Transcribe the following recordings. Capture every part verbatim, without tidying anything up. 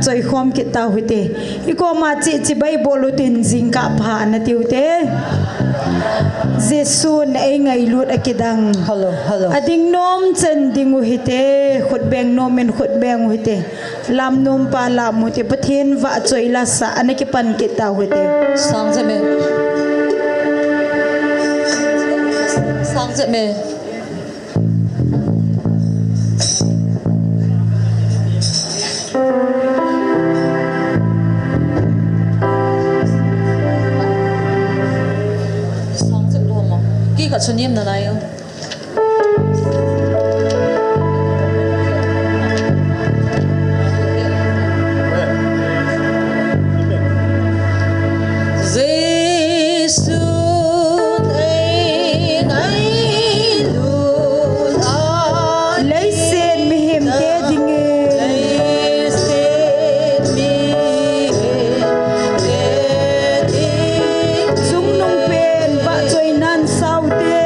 Choi khom kit tau hite. I koma chi chibai bol utin jingkah pha na tiu te. Jesu na ei ngailut a kidang. Hello, hello. A ding nom chen ding u hite. Khut beng nom in khut beng u hite. Lam nom pa lam u hite. Pathen vahchoi la sa ana kipan kit tau hite. Sang jep me. Sang jep me. Sang jep lou ma. Ki ka chu niam na lai o. Jesu ei ngailut a, leiset mihem te dingin, leiset mihem te ding, chungnung pen vahchoi nan sau te.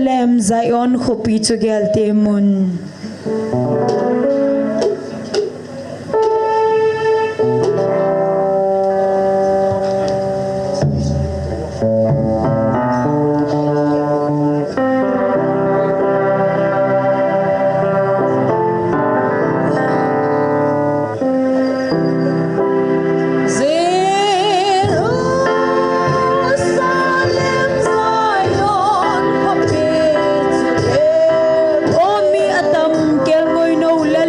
Jerusalem, Zion khopi chu gelte mun. Jerusalem, Zion khopi chu gelte mun. O mi atam, kelngoi nou le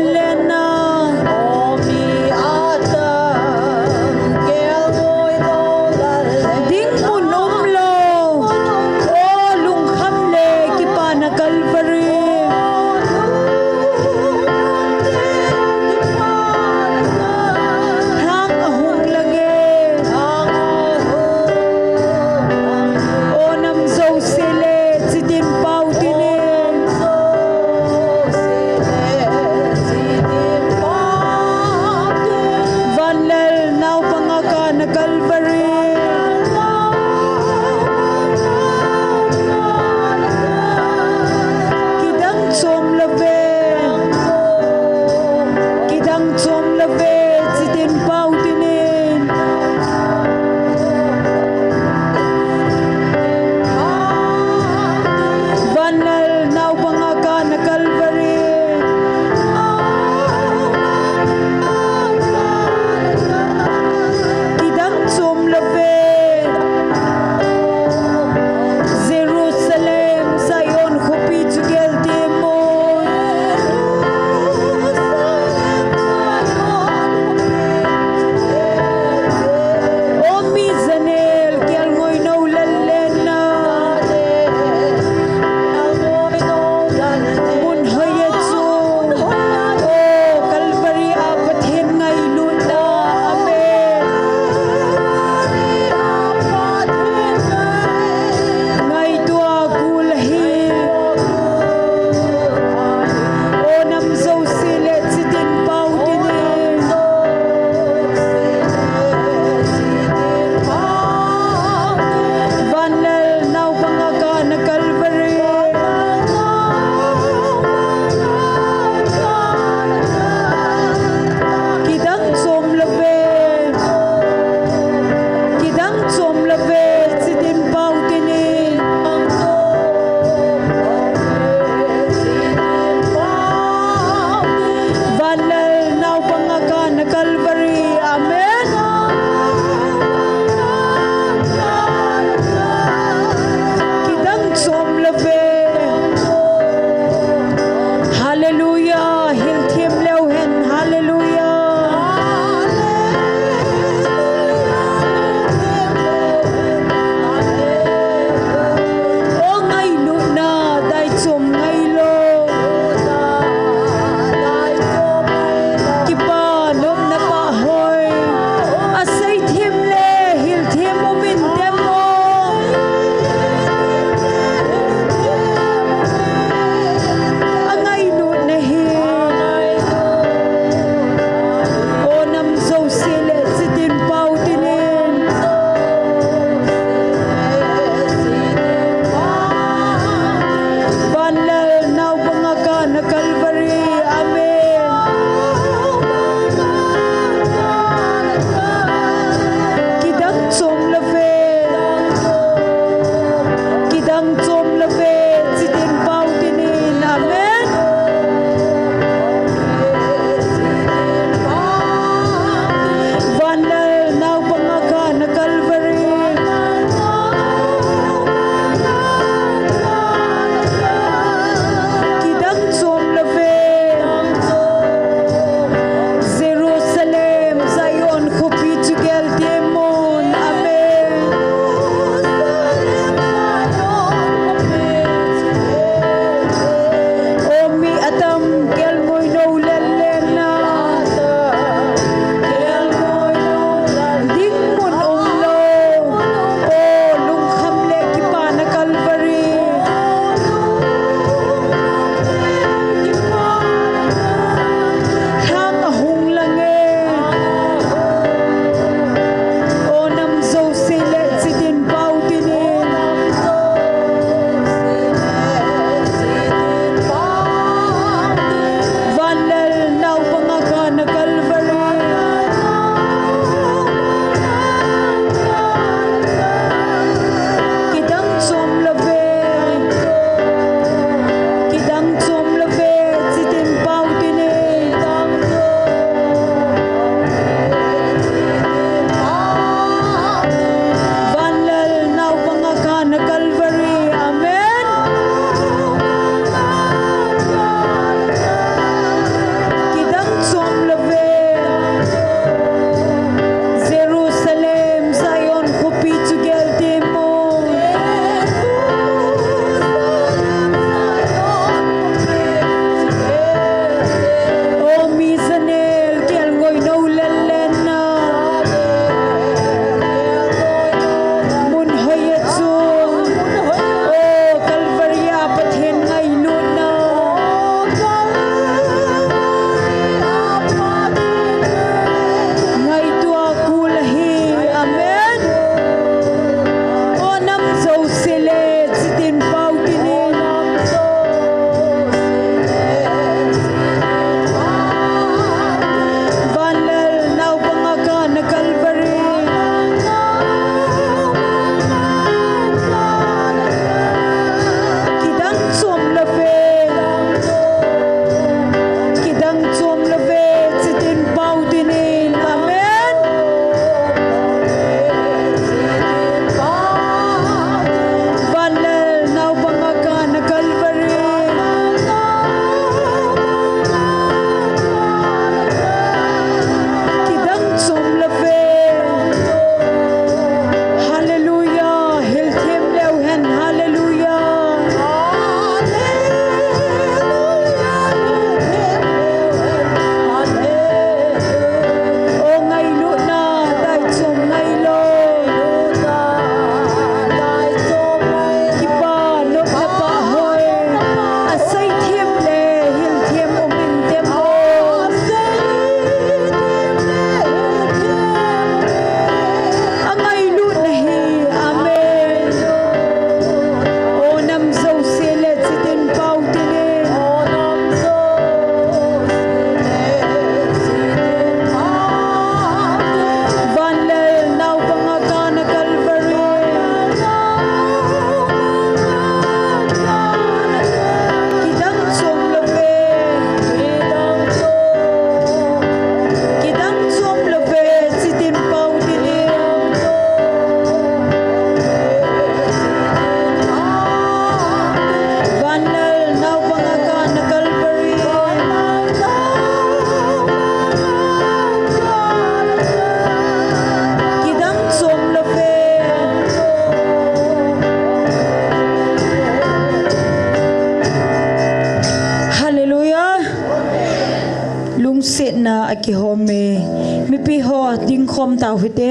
Kihom e, mipi ho dingkhom tau hite.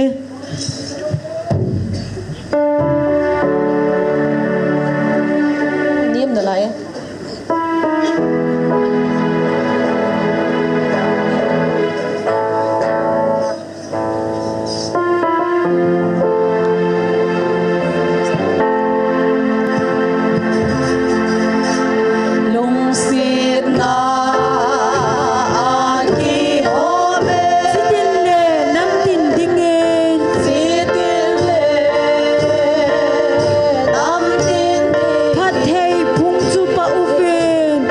Nim nalai. Lungsetna a kihom e. Sitin le namtin dingin. Sitin le namtin dingin. Phatthei phung chu pah uvin.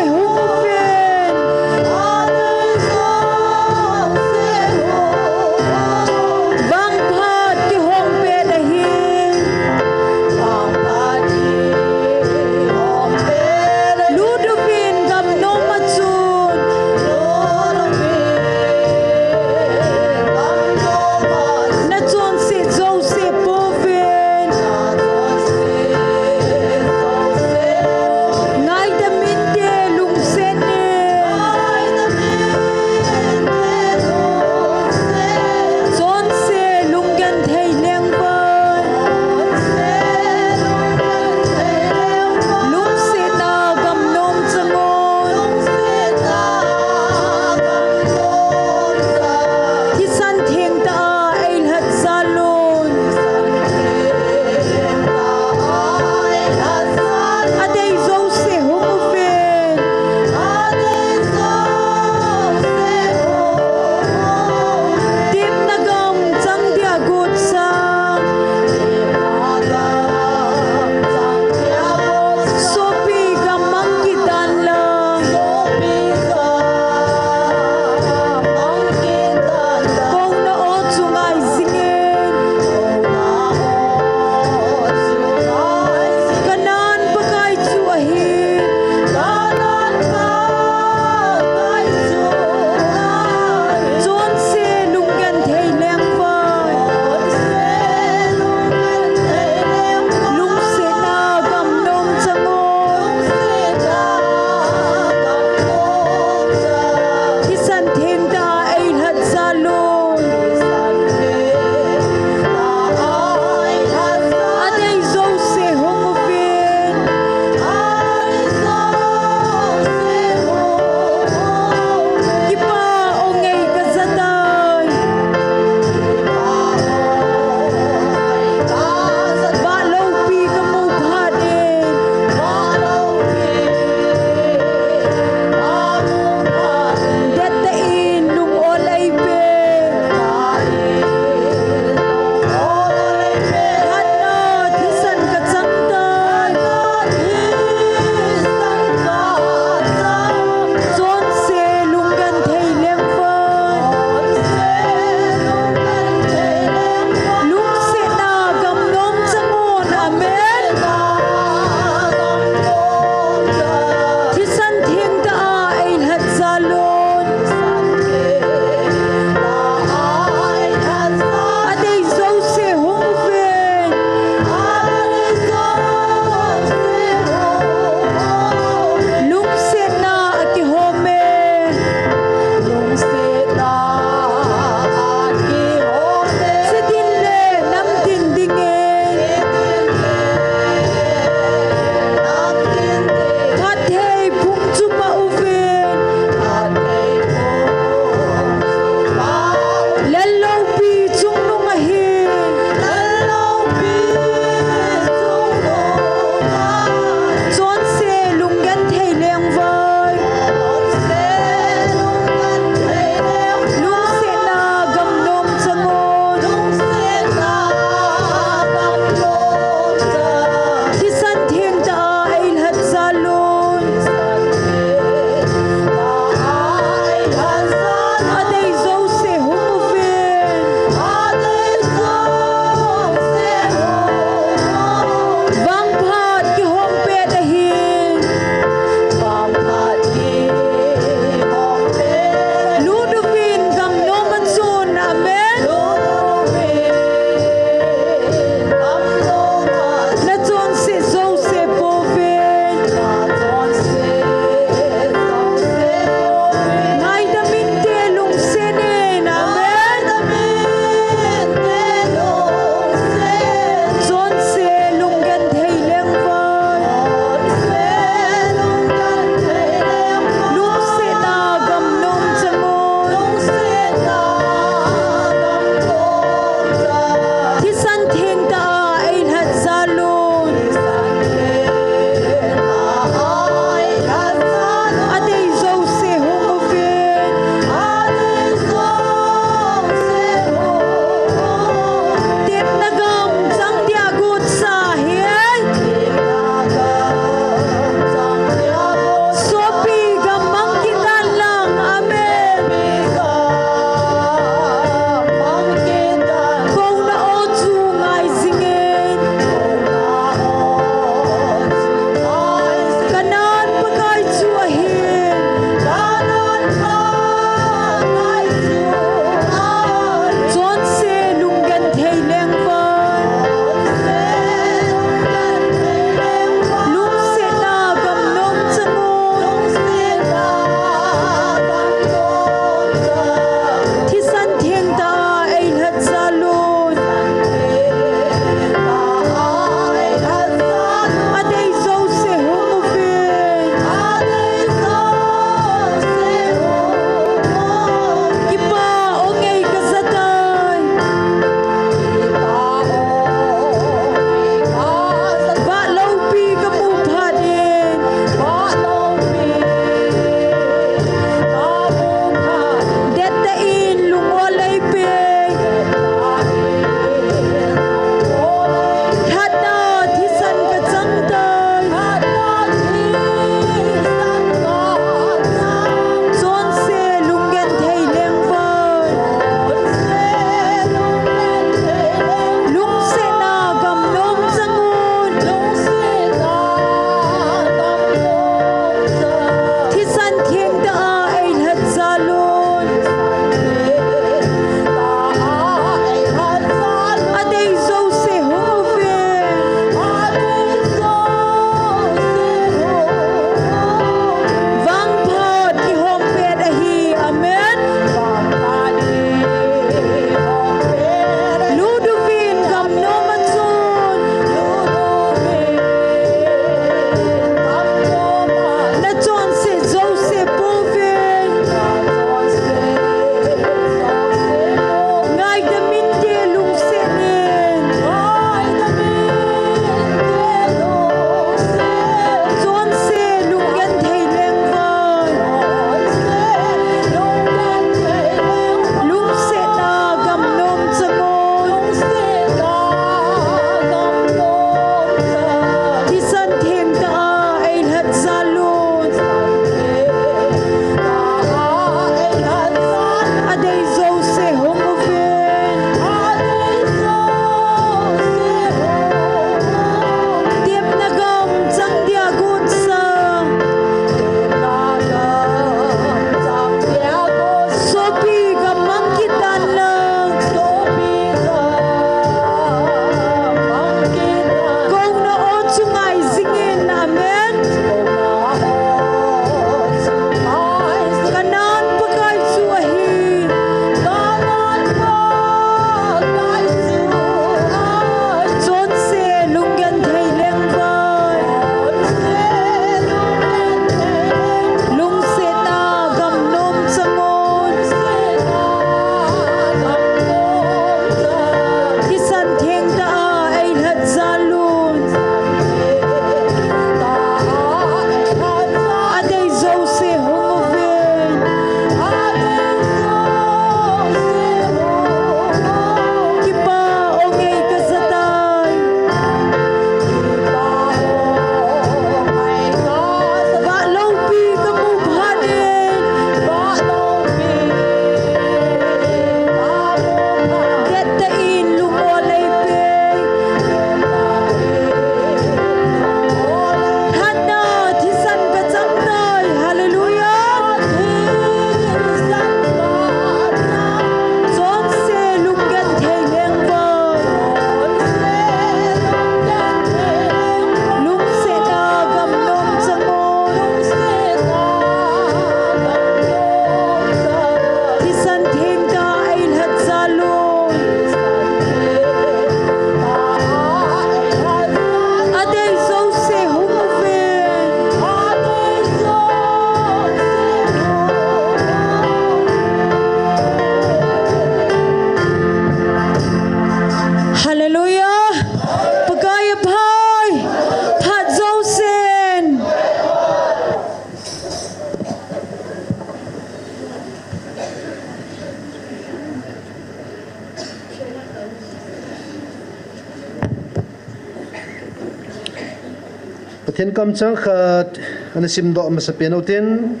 Pathen kamchang khat ana simdoh masapen utin,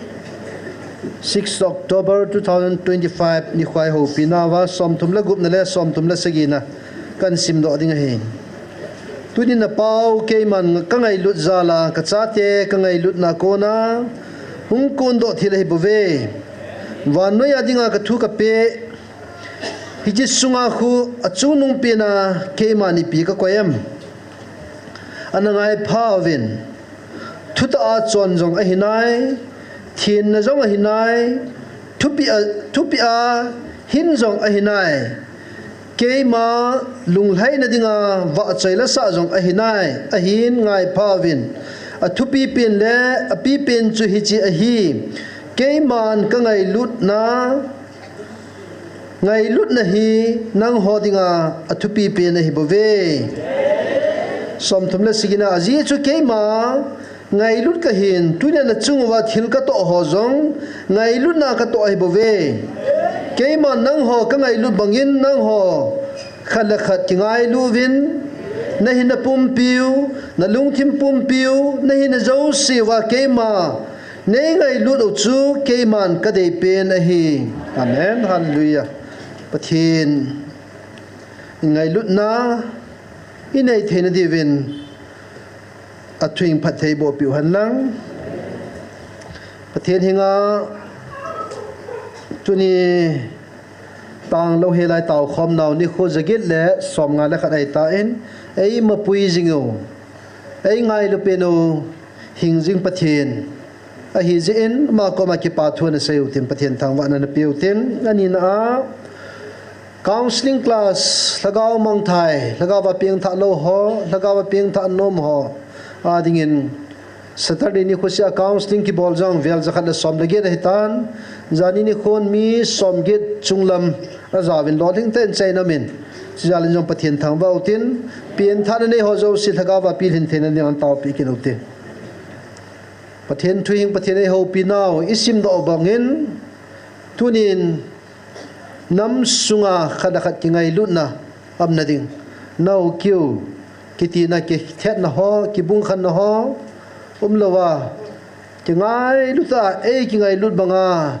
six October two thousand twenty-five nikho a ihoupina uva somthum le gupna le somthum le sagina kahin simdoh ding ahi. Tuni napao keiman kangailut jal a kachate kangailutna kona hung kondoh thil ahibouve. Vannoi a dinga kathu kapeh, hiche sunga khu achungnung pena keiman ipi kakoi em? Ana ngaiphauvin. Thutah a chon jong ahinai, thenna jong ahinai, thupeh a, thupeh a hin jong ahinai. Keima lunglhaina dinga vahchoi lasah jong ahinai, ahin ngaiphauvin. Athupipen le apipen chu hiche ahi. Keiman kangailutna, ngailutna hi nangho dinga athupipen ahibouve. Somthum le sagina, ajeh chu keima ngailut kahin, tunia nachung uva thil katoh ho jong ngailutna katoh ahibouve. Keiman nangho kangailut bangin nangho khat le khat kingailu uvin, nahinna pumpiu, nalungthim pumpiu, nahinna jouse uva keima neingailut u chu keiman kadeipen ahi. Amen. Hallelujah. Pathen ngailutna inei theina diuvin athu phattheiboh peh u henlang. Pathen henga tuni tanglou helai taokhomnau nikho jaget le somnga le khat ahitan, eimapui jing u, eingailu pen u, hingjing Pathen ahijeh in, ama koma kipathu ana sei utin, Pathen thangvahna ana pe utin, anina a counselling class, lhagao mangthai, lhagao a pengthah lou ho, lhagao a pengthah nom ho adingin Saturday nikho sea counselling kibol jong vel jakhat le som le get ahitan, janhi nikhon mi somget chunglam ajaovin lolhing tah in achaina umin, chujal in jong Pathen thangvah utin, pengthahna nei ho jouse lhagao a pilhin theina dingin taopeh kit utin. Pathen thuhing, Pathen eihoupinau isimdoh bangin, tunin nam sunga khat le khat kingailutna umna ding, nao kiu, kitina, kithetna ho, kibungkhenna ho umlouva, kingailut a, ei kingailut banga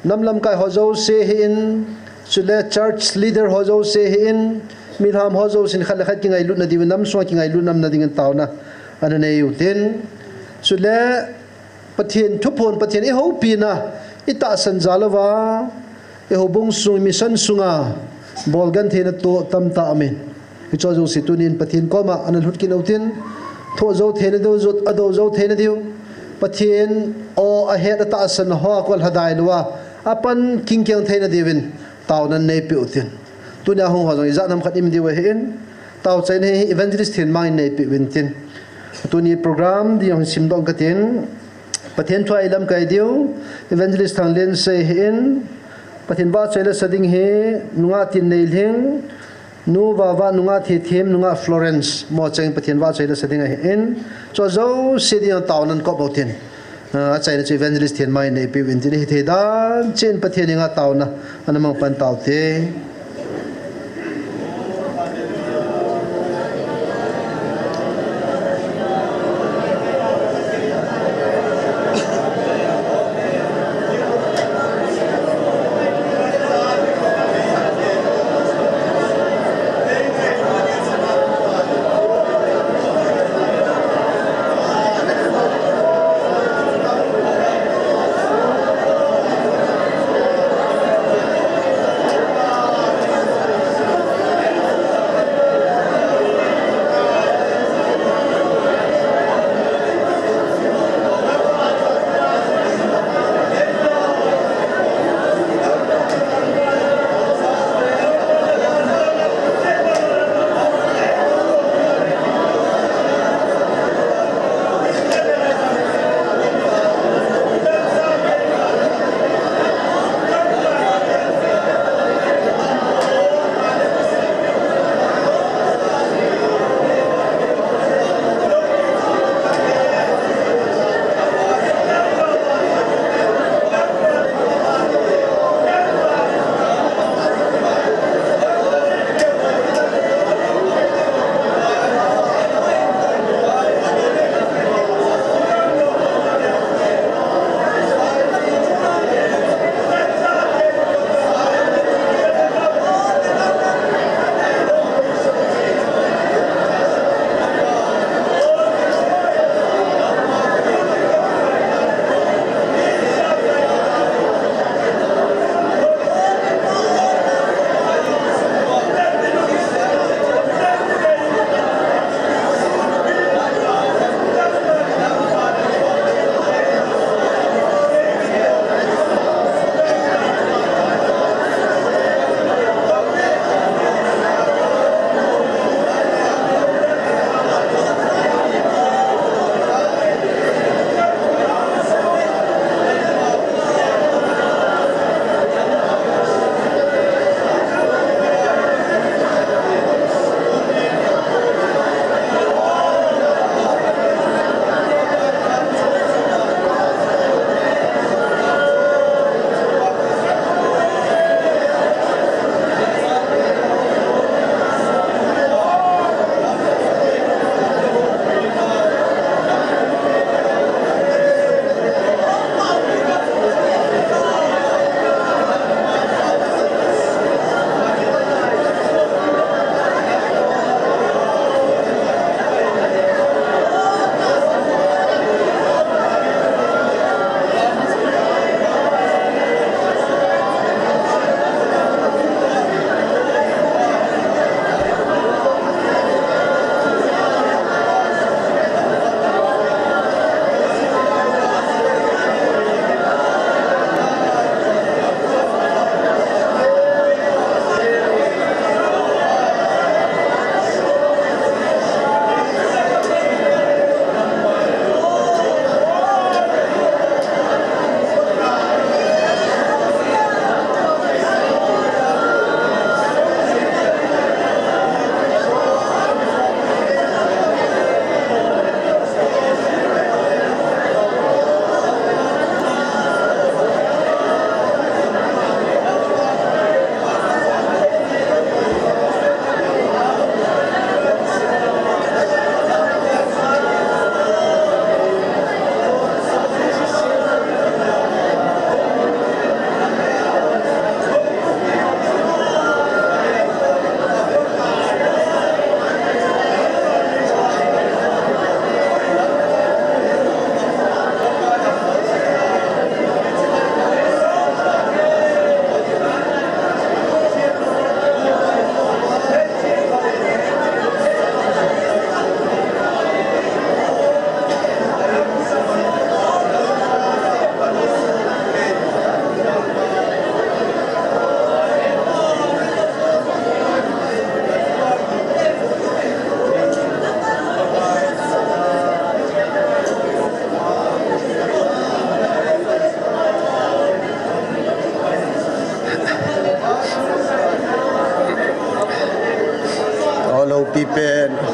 nam lamkai ho jouse hin, chule church leader ho jouse hin, milham ho jousen khat le khat kingailutna diuvin, nam sunga kingailutna umna dingin taona ana nei utin, chule Pathen thuphon, Pathen eihoupina itahsan jal uva, eihoubung sung, mission sunga bolgentheina toh tamtah umin, hicho jouse tunin Pathen koma ana lhut kit utin, thoh jou theina diu, jot adou jou theina diu, Pathen aw ahet atahsan ho akol lhadai louva, apan kingkeng theina diuvin taona neipeh utin. Tunia hung ho jong ijat ham khat ium diu ahin, taochaina hi Evangelist Thenmang in neipeh uvin tin. Tuni program ding jong simdoh katin, Pathen thua ilamkai diu Evangelist Thanglensei ahin, Pathen vahchoi lasa ding hi nungah Tinneilhing, nu Vava, nungah Thethem, nungah Florence Mocheng Pathen vahchoi lasa ding ahin, chu jouse ding jong taona kop utin. Ah, achaina chu Evangelist Thenmang in neipeh uvin tin, hithei dan cheh in Pathen henga taona ana mang pan taute.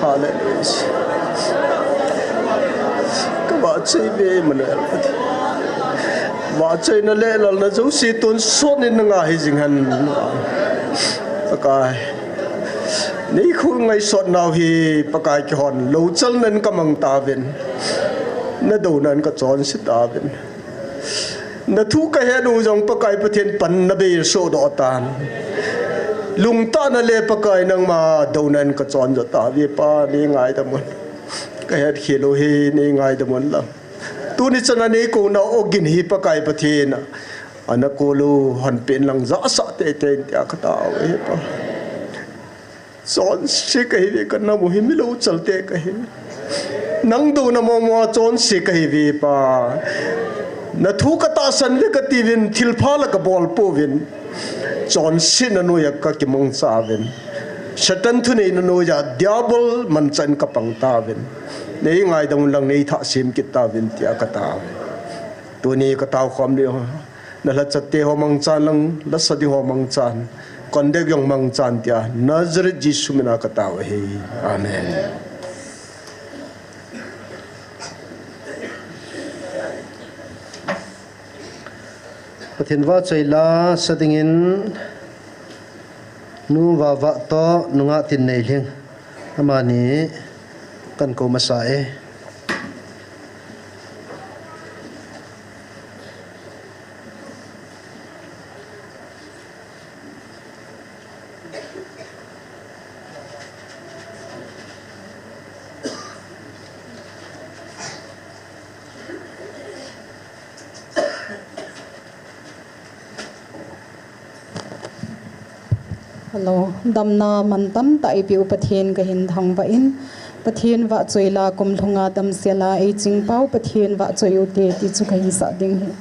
Hallelujah. Ka vahchoi ve Emmanuel. Vahchoina le lalna jouse tonsot in na ngah hijing hen. Pakai, nei khongaisot nau hi Pakai kihon louchalnan ka mang tauvin, na dounan ka chonse tauvin. Na thu ka het u jong Pakai Pathen pan na bei soh doh tan. Lungtahna le Pakai nangma dounan ka chonjo tauve Pa, nei ngaidam un. Ka hetkhel u hi nei ngaidam un lang. Tuni chana nei kouna ogin hi Pakai Pathen a, ana kol u hon pen lang jahsah teitei in tia ka tao e Pa. Chonse ka hiuve, ka nam u hi mi louchal te ka hiuve. Nang douna momo a chonse ka hiuve Pa. Na thu ka tahsan uve ka tiuvin, thilpha la ka bol pouvin. Chonsetna noiya ka kimangcha uvin. Satan thuneina noiya Diabol manchah in ka pang tauvin. Nei ngaidam un lang nei thah sem kit tauvin tia ka tao. Tuni ka tao khom diu. Na lhachatte ho mangchan lang, lasa ding ho mangchan, conduct jong mangchan tia Nazareth Jesu mina ka tao ahi. Amen. Pathen vahchoi la sa dingin Nu Vava toh Nu Ngatinneilhing, amani kan kou masa e. Hello, damna mantam tah eipeh u Pathen kahin thangvah in, Pathen vahchoi la kum lhunga damsel a eichingpa u Pathen vahchoi u te ti chu kahin sah ding ahi.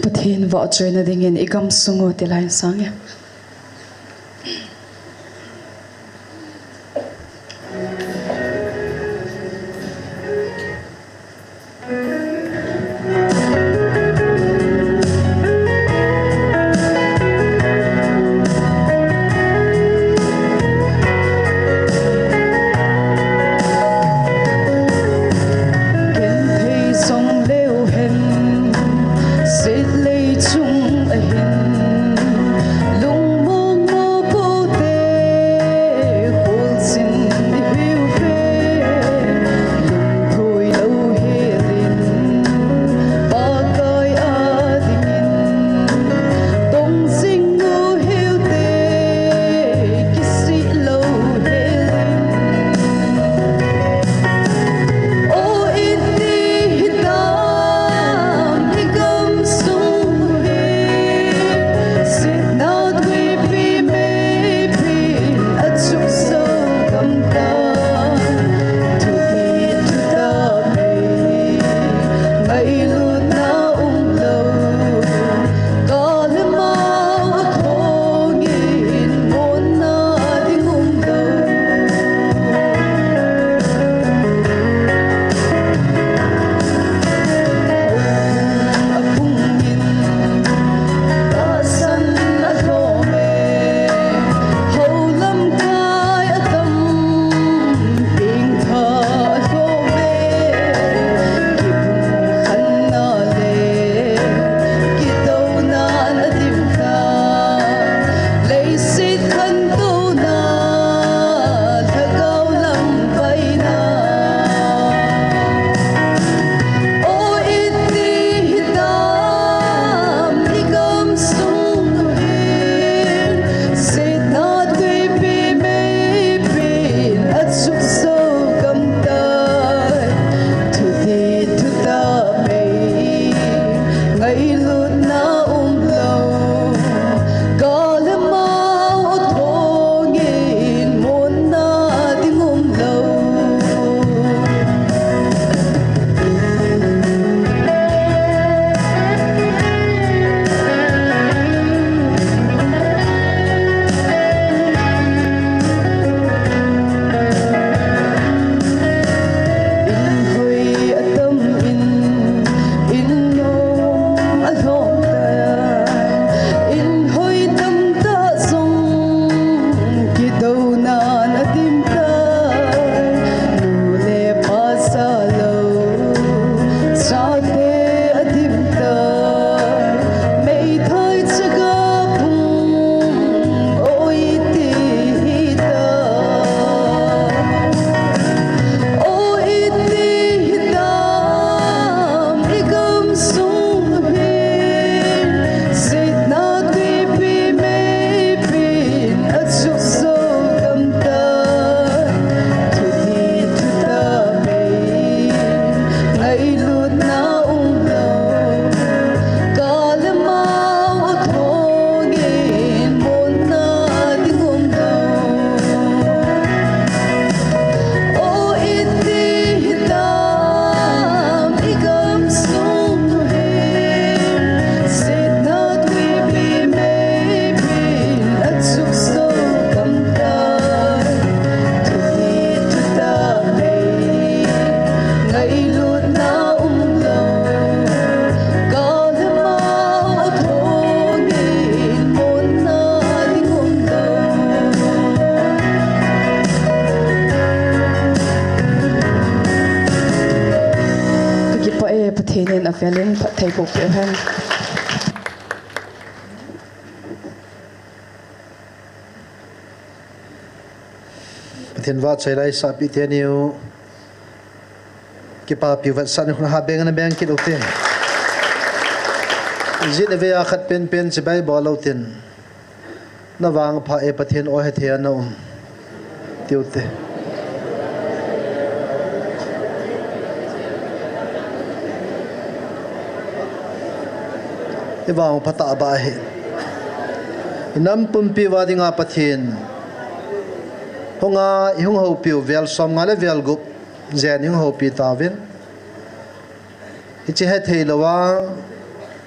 Pathen vahchoina dingin i gamsung u ti lai sang e. Genthei jong leu hen, sitlei chung ahin, lungmong mopote, kholchil ihiuve, lungthoi lou helin, Pakai a dingin, tong jing u hiute, kisih lou helin. O iti hitam i gamsung hi, sitna tuipi meipin achuk jou gamtai. Thupi thutah mei, ngailutna umlou, ka le mau athongin monna ding umlou. Apungin tahsan alhom e, hou lamkai atam, pengtha alhom e, kipumkhanna le kitounan adim tai. Leiset khantouna, lhagao lam paina. O iti hitam i gamsung hin, sitna tuipi meipin achuk jou gamtai. Thupi thutah mei, ngailutna umlou, ka le mau athongin monna ding umlou. Inhoi atam in, in nom alhom tai. Inhoi tamtah jong kidounan adim tai. Nu le pa jalou, chate adim tai. Meithai chaga pung, o iti hitam. O iti hitam i gamsung hin, sitna tuipi meipin achuk jou gamtai. Thupi thutah mei, ngailutna umlou, ka le mau athongin monna ding umlou. O iti hitam i gamsung hin, sitna tuipi meipin achuk jou gamtai. Thupi thutah mei, ngailutna umlou, ka le mau athongin monna ding umlou. Ka kipah e, Pathen in avel in phatthei boh peh hen. Pathen vahchoi lai sahpi teni u, kipapi u vetsahna khun ha beng na beng kit u te. Jin ave a khat penpen chibai bol lou tin. Na vangpha e Pathen o, hetthei a na um. Tiu te. I vangpha tah ba hi. I nam pumpi uva dinga Pathen. Hunga i hung houpi u vel som nga le vel gup jen i hung houpi tauvin. Hiche hethei louva,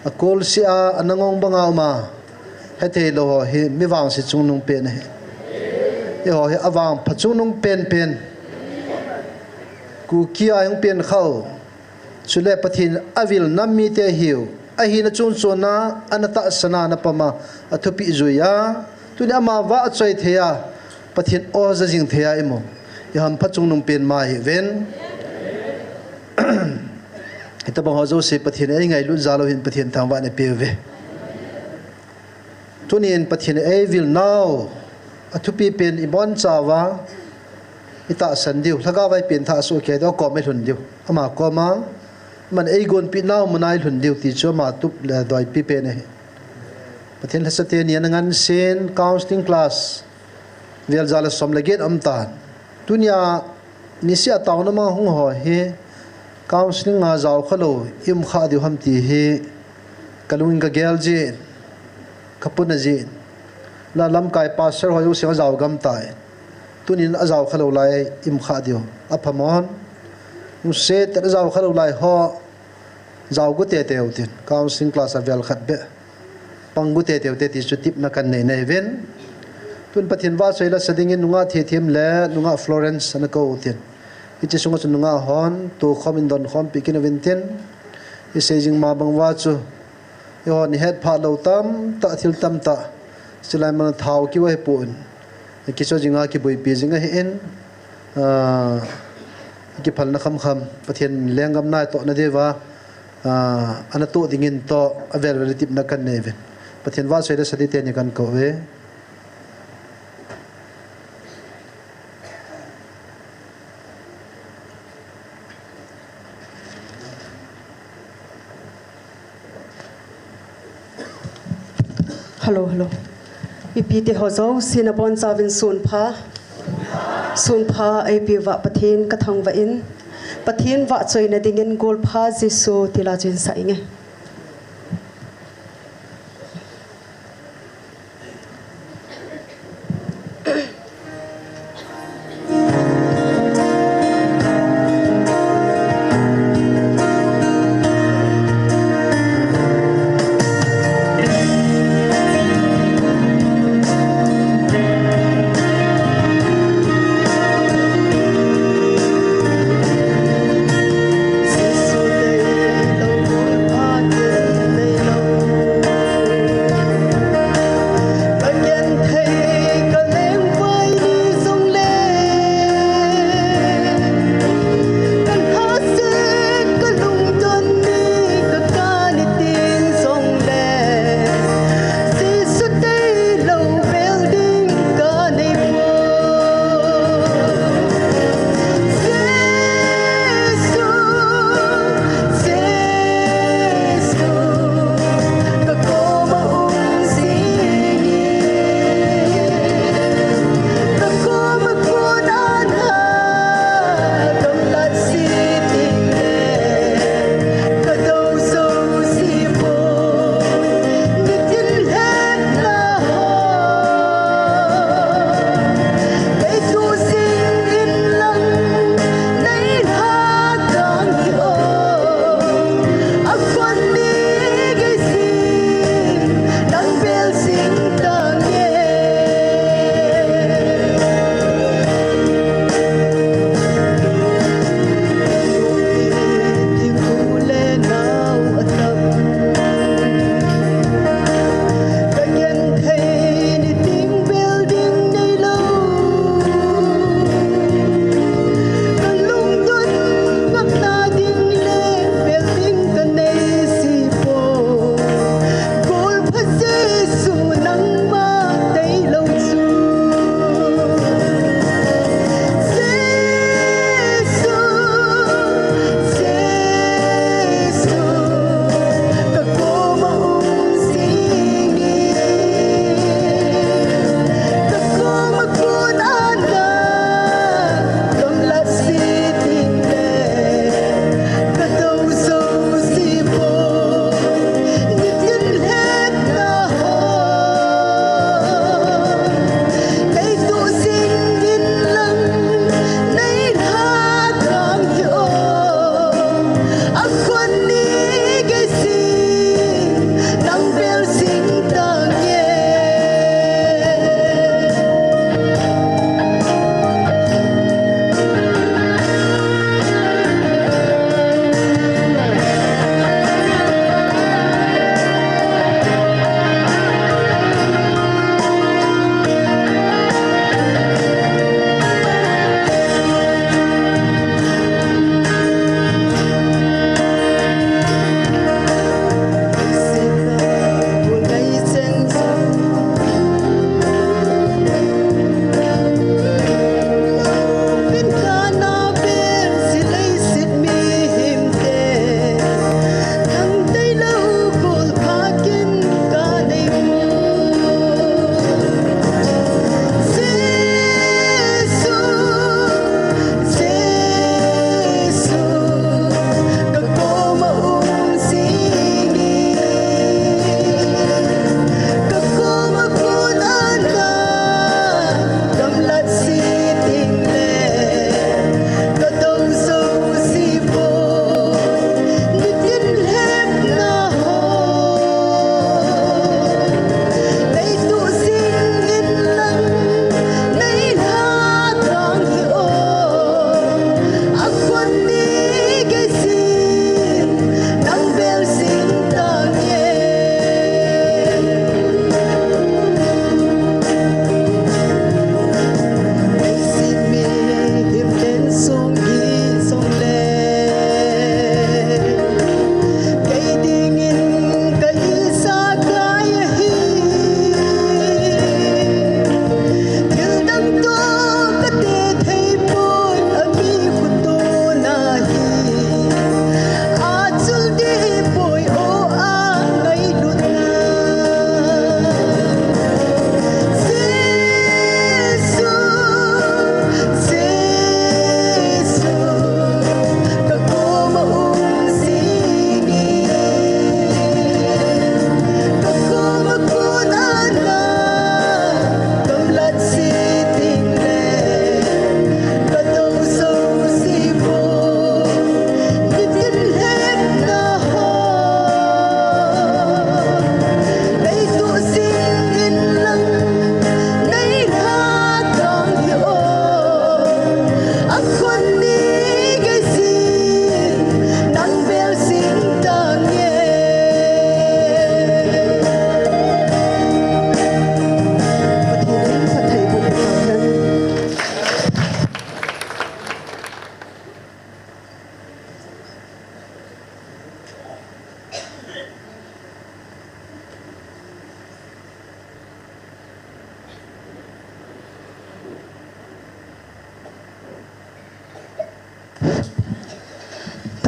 Akolse a, ana ngong banga uma, hethei lou ho hi mi vangse chungnung pen ahi. Eiho hi avangpha chungnung penpen. Kuki a hung pen khau. Chule Pathen avil nam mite hiu. Ahina chungchona, ana tahsana, ana pama, athupeh juiya. Tuni ama vahchoi theiya, Pathen o ja jing theiya imu. Ihampha chungnung pen ma hiuvin. Hitobang ho jouse Pathen in eingailut jal uvin Pathen thangvah in eipeuve. Tunin Pathen in eivil nau, athupi pen ibonchauva, itahsan diu, lhagao vai pen thah soh kei diu, akom eilhun diu. Ama koma, aman eigonpi nau muna eilhun diu ti chu ama tup le doipi pen ahi. Pathen lhasate ni ana ngansen, counseling class, vel ja le som le get aum tan. Tunia, niseh a taona ma hung ho hi, counseling a jaokha lou, i um kha diu ham ti hi, kalungin kagel jin, kapuna jin. La lamkai pastor ho jouse ajao gam tai. Tunin ajaokha lou lai, i um kha diu. Aphamon. Hung se tet ajaokha lou lai ho, jao gu teitei utin. Counseling class a vel khat beh. Pang gu teitei ute ti chu tepna kanei nauvin. Tun Pathen vahchoi la sa dingin nungah Thethem le nungah Florence ana kou utin. Hiche sunga chu nungah hon, tokhom in donkhompi kit uvintin. Isei jing ma bang uva chu. Eihon ihet phah lou tamtah, thil tamtah. Chulai man thao kiu ahipon. Kicho jinga kiboipi jing ahin. Ah, kiphalna khamkham. Pathen lenggam natohna diuva. Ah, ana toh dingin toh, avel vel tepna kanei uvin. Pathen vahchoi la sa ding teni kakou uve. Hello, hello. Ipi te ho jouse nabonchauvin sunpha. Sunpha eipeuva Pathen kathangvah in. Pathen vahchoina dingin golpha Jesu ti la chun sa inge.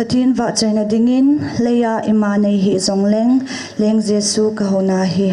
Tin vahchoina dingin, leiya ima nei hih jongleng, leng Jesu ka houna ahi.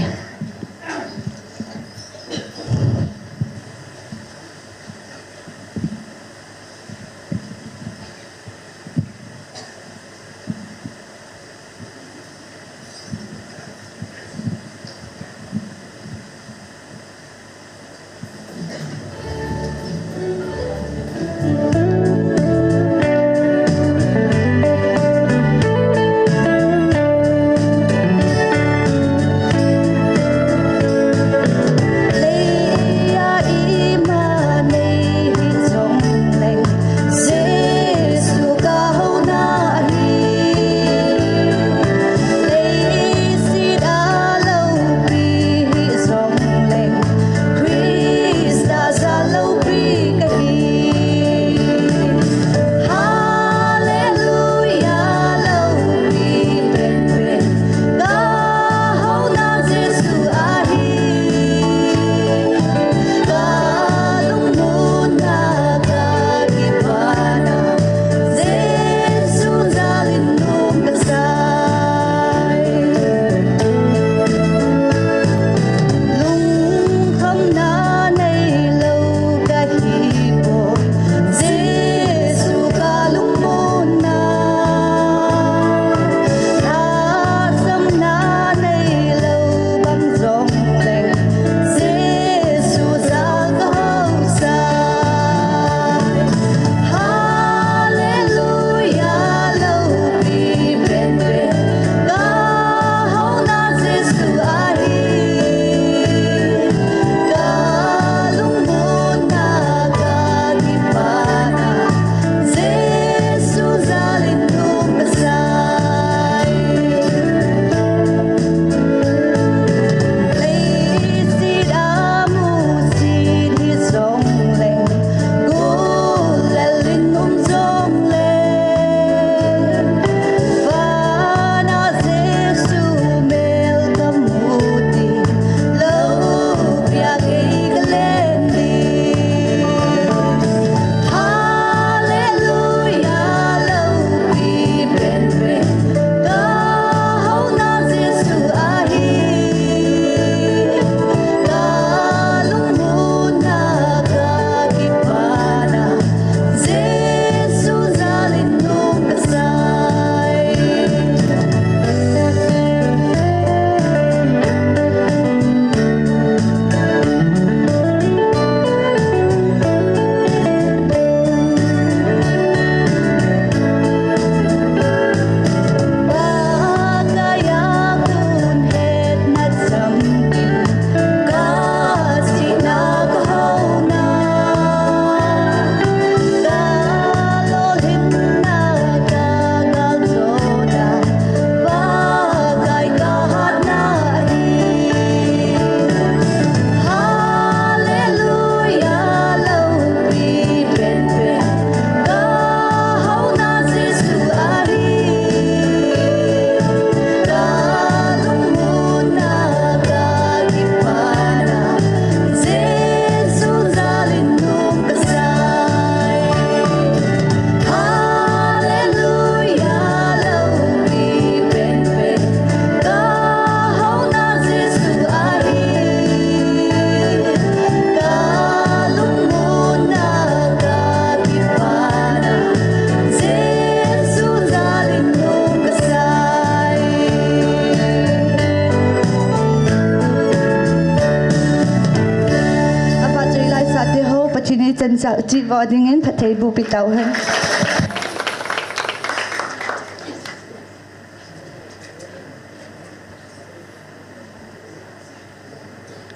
Apatui laisate ho, Pathen in chanchin chih vo dingin phattheiboh pi tauhen.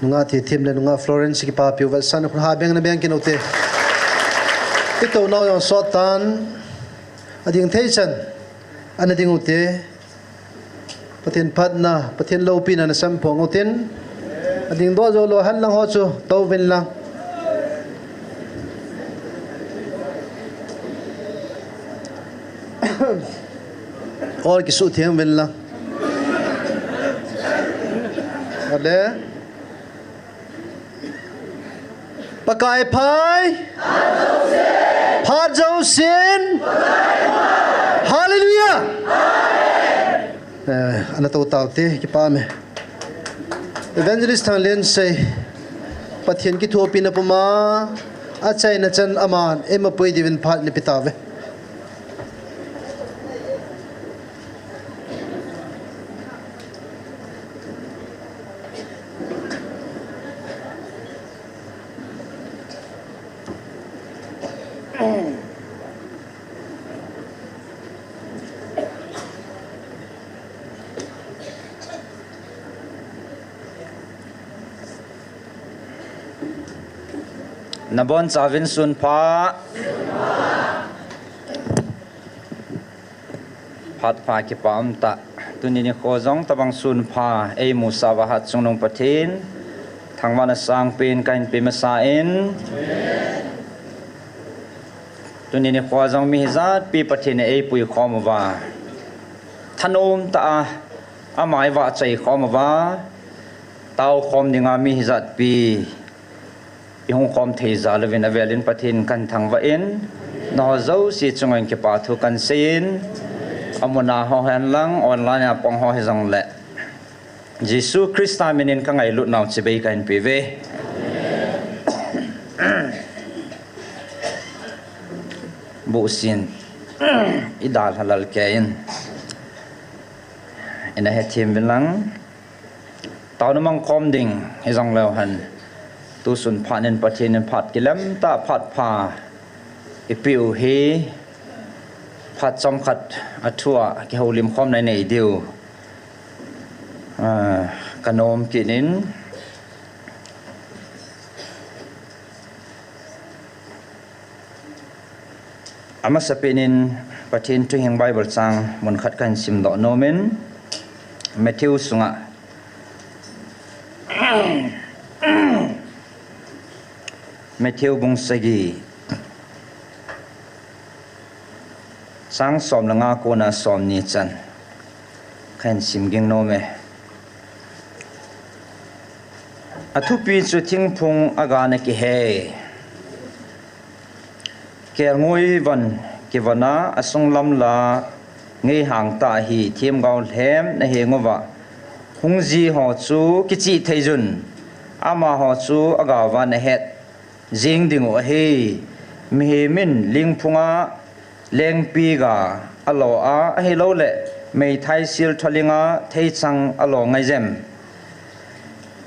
Nungah Thithem le nungah Florence kipapi u vetsahna khun ha beng na beng kit ute. I tounau jong sot tan, ading thei chan ana ding ute. Pathen phatna, Pathen loupina na sam phong utin. Ading doh jou lou hen lang ho chu tou vin lang. Ol kisuh theng vin lang. Ale. Pakai phai. Phat jousen. Hallelujah. Eh, ana to tau te, kipah e. Evangelist Thanglen sei, Pathen kithopina puma achaina chan aman eima pui diuvin phat ana pe tauve. Nabonchauvin sunpha. Phat pha, kipah um tah. Tuni nikho jong tabang sunpha eimusah uva Hatchungnung Pathen thangvahna sangpen kahin pe masa in. Tuni nikho jong mi hijat pi Pathen in eipui khom uva, thanom tah a ama eivahchoi khom uva, tao khom dinga mi hijat pi ihung khom thei jal uvin avelin Pathen kahin thangvah in, nangho jouse chunga kipa thu kahin seiyin, amun a ho hen lang, online a pang ho hijongle, Jesu Christa minin kangailut nau chibai kahin pe uve. Buhsin, idalha lal kei in, ina hethem uvin lang. Taona mang khom ding hijongleu hen, tusun phat in Pathen in phat kilem tah, phat pha eipeh u hi, phat chomkhat a thu a kihoulim khomna inei diu, ah, kanom kit in. Amasapen in Pathen thu hing Bible chang mun khat kahin simdoh nom in, Matthew sunga, Matthew bung sagi, chang som le nga kona som ni chan kahin sim ging nom e. Athupi chu thingphung aga na kihe. Kelngoi von kivon a, asunglam la ngeihang tah ahi, themgao lhem na heng uva hung ji ho chu kichih thei jun, amaho chu agao va na het jing ding u ahi. Mihem in lingphunga lengpi ga alo a, ahilouleh meithai sil tholinga theichang alo ngai jem?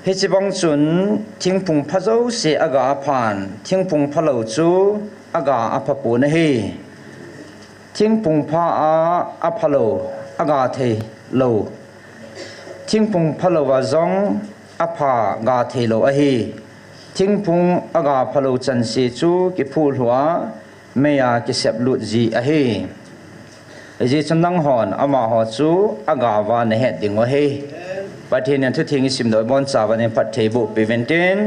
Hiche bang chun thingphung pha jouse aga aphan, thingphung phalou chu aga apha pon ahi. Thingphung pha a aphalou aga thei lou, thingphung phalou a jong apha ga thei lou ahi. Thingphung aga phalou chanse chu kiphuh lhu a, mei a kisep lut ji ahi. Hijeh chun nanghon amaho chu agao va na het ding u ahi. Pathen in thutheng isimdoh u ibonchauvin phatthei boh peh uvin tin.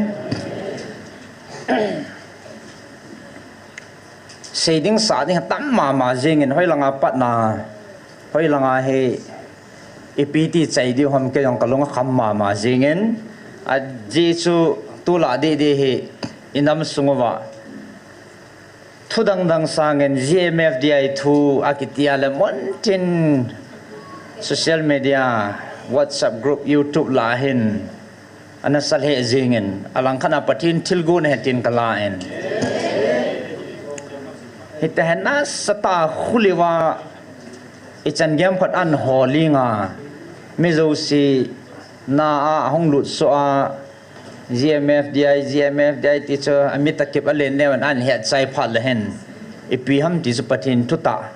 Sei ding sah ding atam mama jingin, hoilanga patna, hoilanga hi ipi ti chai diu ham, kei jong kalung akham mama jingin, ajeh chu tulai didi hi inam sung uva thu dang dang sangin G M F D I thu akiti a le mun tin social media, WhatsApp group, YouTube lah a hin ana sa lheh jingin, alangkhat a Pathen thilgon ahi tin kala in. Hiti hin nasatah a khuliva ichan gei khat ahin hol inga, mi jouse na a ahung lut soh a, G M F D I, G M F D I ti chu amit a kip a len neo in ahin het chai phat le hin, ipi ham ti chu Pathen thutah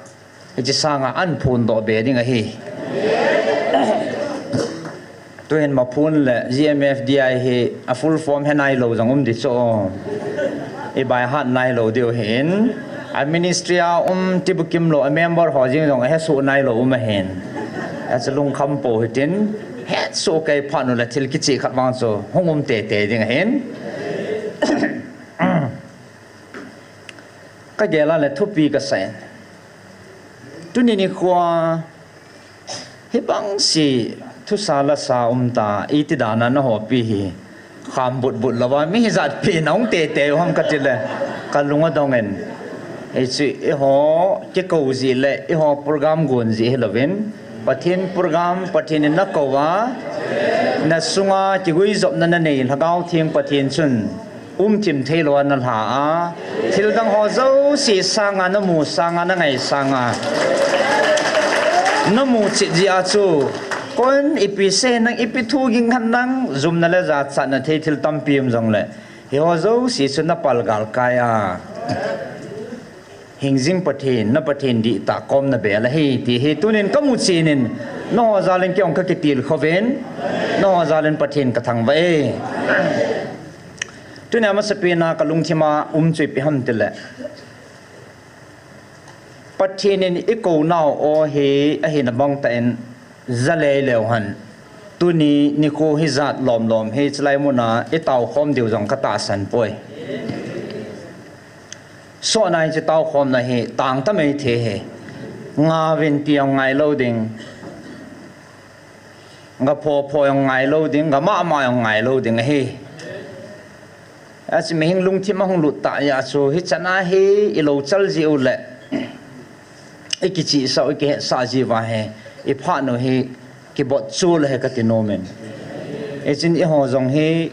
hiche sanga ahin phondoh be ding ahi. Tuhin maphun le G M F D I hi a full form he nailou jong um di chu, i by heart nailou diu hin, a ministry a um tibukim lou a member ho jeng jong ahesoh nailou um ahin. Achu lungkham pou hitin, hesoh kei phat u le thil kicheh khat vang chu hung um teitei ding ahin. Kagel a le thupi kasa in. Tuni nikho a hibang si thusa lasa um ta, iti dan a nahopi hi kham butbut louva, mi hijat pi nahung teitei u ham kati le, kalung adong in. Hichu eiho kikou jeh le eiho program gon jeh hilouvin, Pathen program, Pathen in nakou a, nasunga kiguijopna nanei, Lhagao Theng Pathen chun umthim theilou a nalha a, thildang ho jouse sanga namu sanga nangai sanga namu chet jeh a chu, koin ipi sei nang, ipi thu ging khan nang, jumna le jachatna thei thil tampi um jongle, hiho jouse chu napal galkai a, hingjing Pathen, na Pathen dihtah kom nabel ahi ti hi tunin kamu chen in, nangho jal in kei jong kakitilkhouvin, nangho jal in Pathen kathangvah e. Tunia masapen a kalungthim a um chu ipi ham tile, Pathen in eikou nau o hi ahina bang tah in, jalei leu hen, tuni nikho hijat lomlom hi chulai muna itaokhom diu jong katahsan poi. Sohna hiche taokhomna hi tangta mei thei hi. Ngauvin ti jong ngailou ding, ga phopho jong ngailou ding, ga mahmah jong ngailou ding ahi. Achu mihing lungthim ahung lut tah jeh chu, hichana hi ilou chal jeh u le, ikichihsah u, ikihetsah jeh uva hi, iphat u hi kibotchol ahi kati nomin. Hichun eiho jong hi,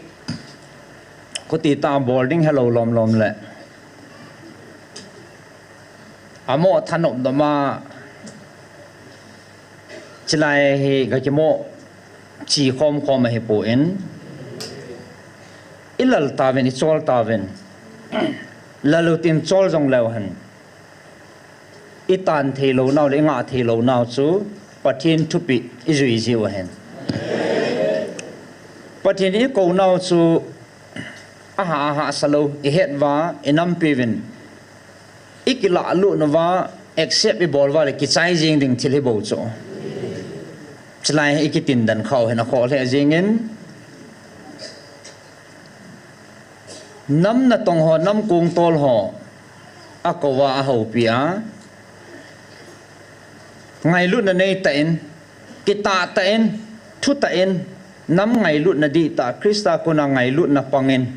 khuti tah bol ding helou lomlom le, amo thanop doma, chulai hi gakimo chi khomkhom ahipon, ilal tauvin, ichol tauvin, lal utin chol jong leu hen, itan theilou nau le ingah theilou nau chu Pathen thupeh ijui jiu ahin. Pathen in eikou nau chu aha, ahahsa lou, ihet uva, inampiuvin, ikilah lut uva, accept ibol uva le kichai jeng ding thil hibou chu. Chulai hi ikitindan khau hin akhoh lheh jengin, nam natong ho, nam kongtol ho, akouva ahoupi a, ngailutna neitah in, kitah tah in, thutah in, nam ngailutna dihtah, Christa kona ngailutna pangin,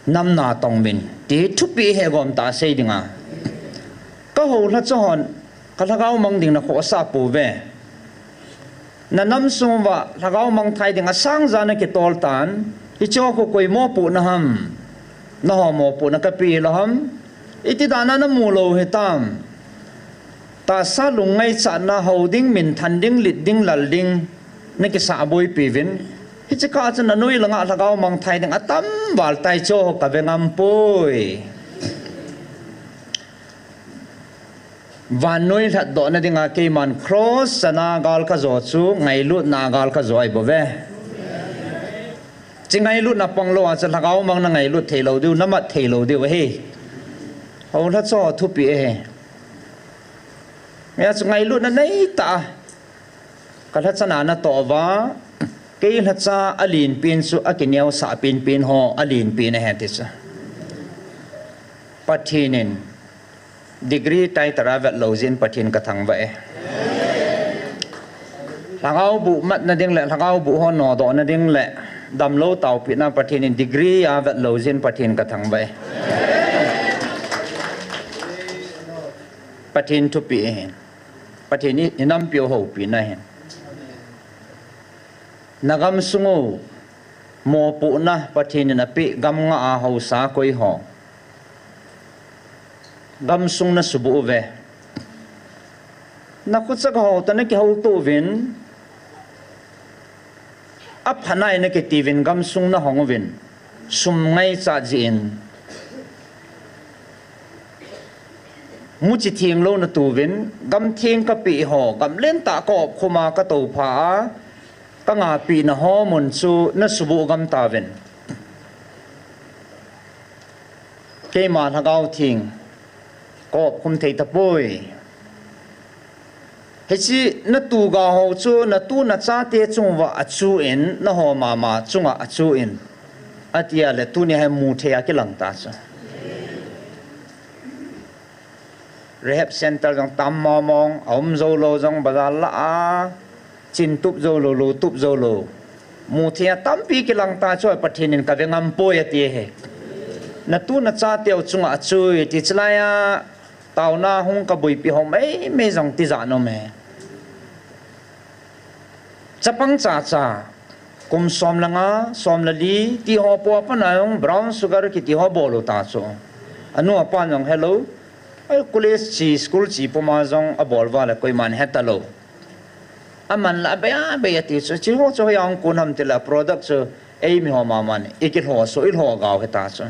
nam natong uvin ti thupeh hi gomtah sei dinga, kahoulhacha hon, kalhagao mang ding nakhohsah pouve. Nanam sunguva lhagao mangthai ding asangja nakitol tan, hicheho khu koi mopohna ham? Nangho mopohna kapeh lou ham? Iti dana namu lou hitam? Tahsa lungngaichatna, hou ding, minthan ding, lit ding, lal ding, nakisah boipiuvin. Hiche kah chun nanoi langa lhagao mangthai ding atam val tai, hicheho kave ngampoi. Vannoi lhatdohna dinga keiman cross chana gal kajo chu ngailutna gal kajo ahibouve. Hiche ngailutna pang lou a chu lhagao mang nangailut theilou diu, namat theilou diu ahi. Houlhacha thupeh ahi. Hijeh chun ngailutna neitah a, kalhachana natoh uva, kei lhacha alenpen chu akineosah penpen ho alenpen ahi ti chu. Pathen in degree title a vetlou jeh in Pathen kathangvah e. Lhagao boh matna ding le lhagao boh ho nodohna ding le damlou taopehna Pathen in degree a vetlou jeh in Pathen kathangvah e. Pathen thupeh ahin. Pathen in inampiu houpina ahin. Nagamsung u mopohna Pathen in apeh, gam nga a haosa koi ho, gamsung nasuboh uve. Nakhutsaka ho toh nakihoutoh uvin, aphanai nakitiuvin, gamsung nahong uvin, sum ngaichat jeh in muchi thenglou natouvin, gamtheng kapeh ho, gamlentah kaopkhum a katoupha a, kangahpehna ho mun chu nasuboh gam tauvin. Keima Lhagao Theng kaopkhum thei tapoi. Hiche natuga ho chu natu nachate chunguva achuin, naho mama chunga achuin, atia le tunia hi muthei a kilangta chu. Rehab center jong tam mongmong, aum joulou jong bazar lah a chin tup joulou, lou tup joulou, muthei a tampi kilangta chu, Pathen in kave ngampoi ati ahi. Natu nachateu chunga achui ti chulai a, Taona hung kabuipi ho maimai jong tijat nom e. Chapang chacha, kum som le nga, som le li, ti ho po a pat a jong brown sugar kiti ho bol u ta chu. Anu apan jong helou, ai college chi, school chi puma jong abol uva le koiman hetalou. Aman la abei abei ati chu, chi ho chu hoiya hung kon ham tile product chu eimi ho mama in ikilhoh so, ilhoh gau hita chu.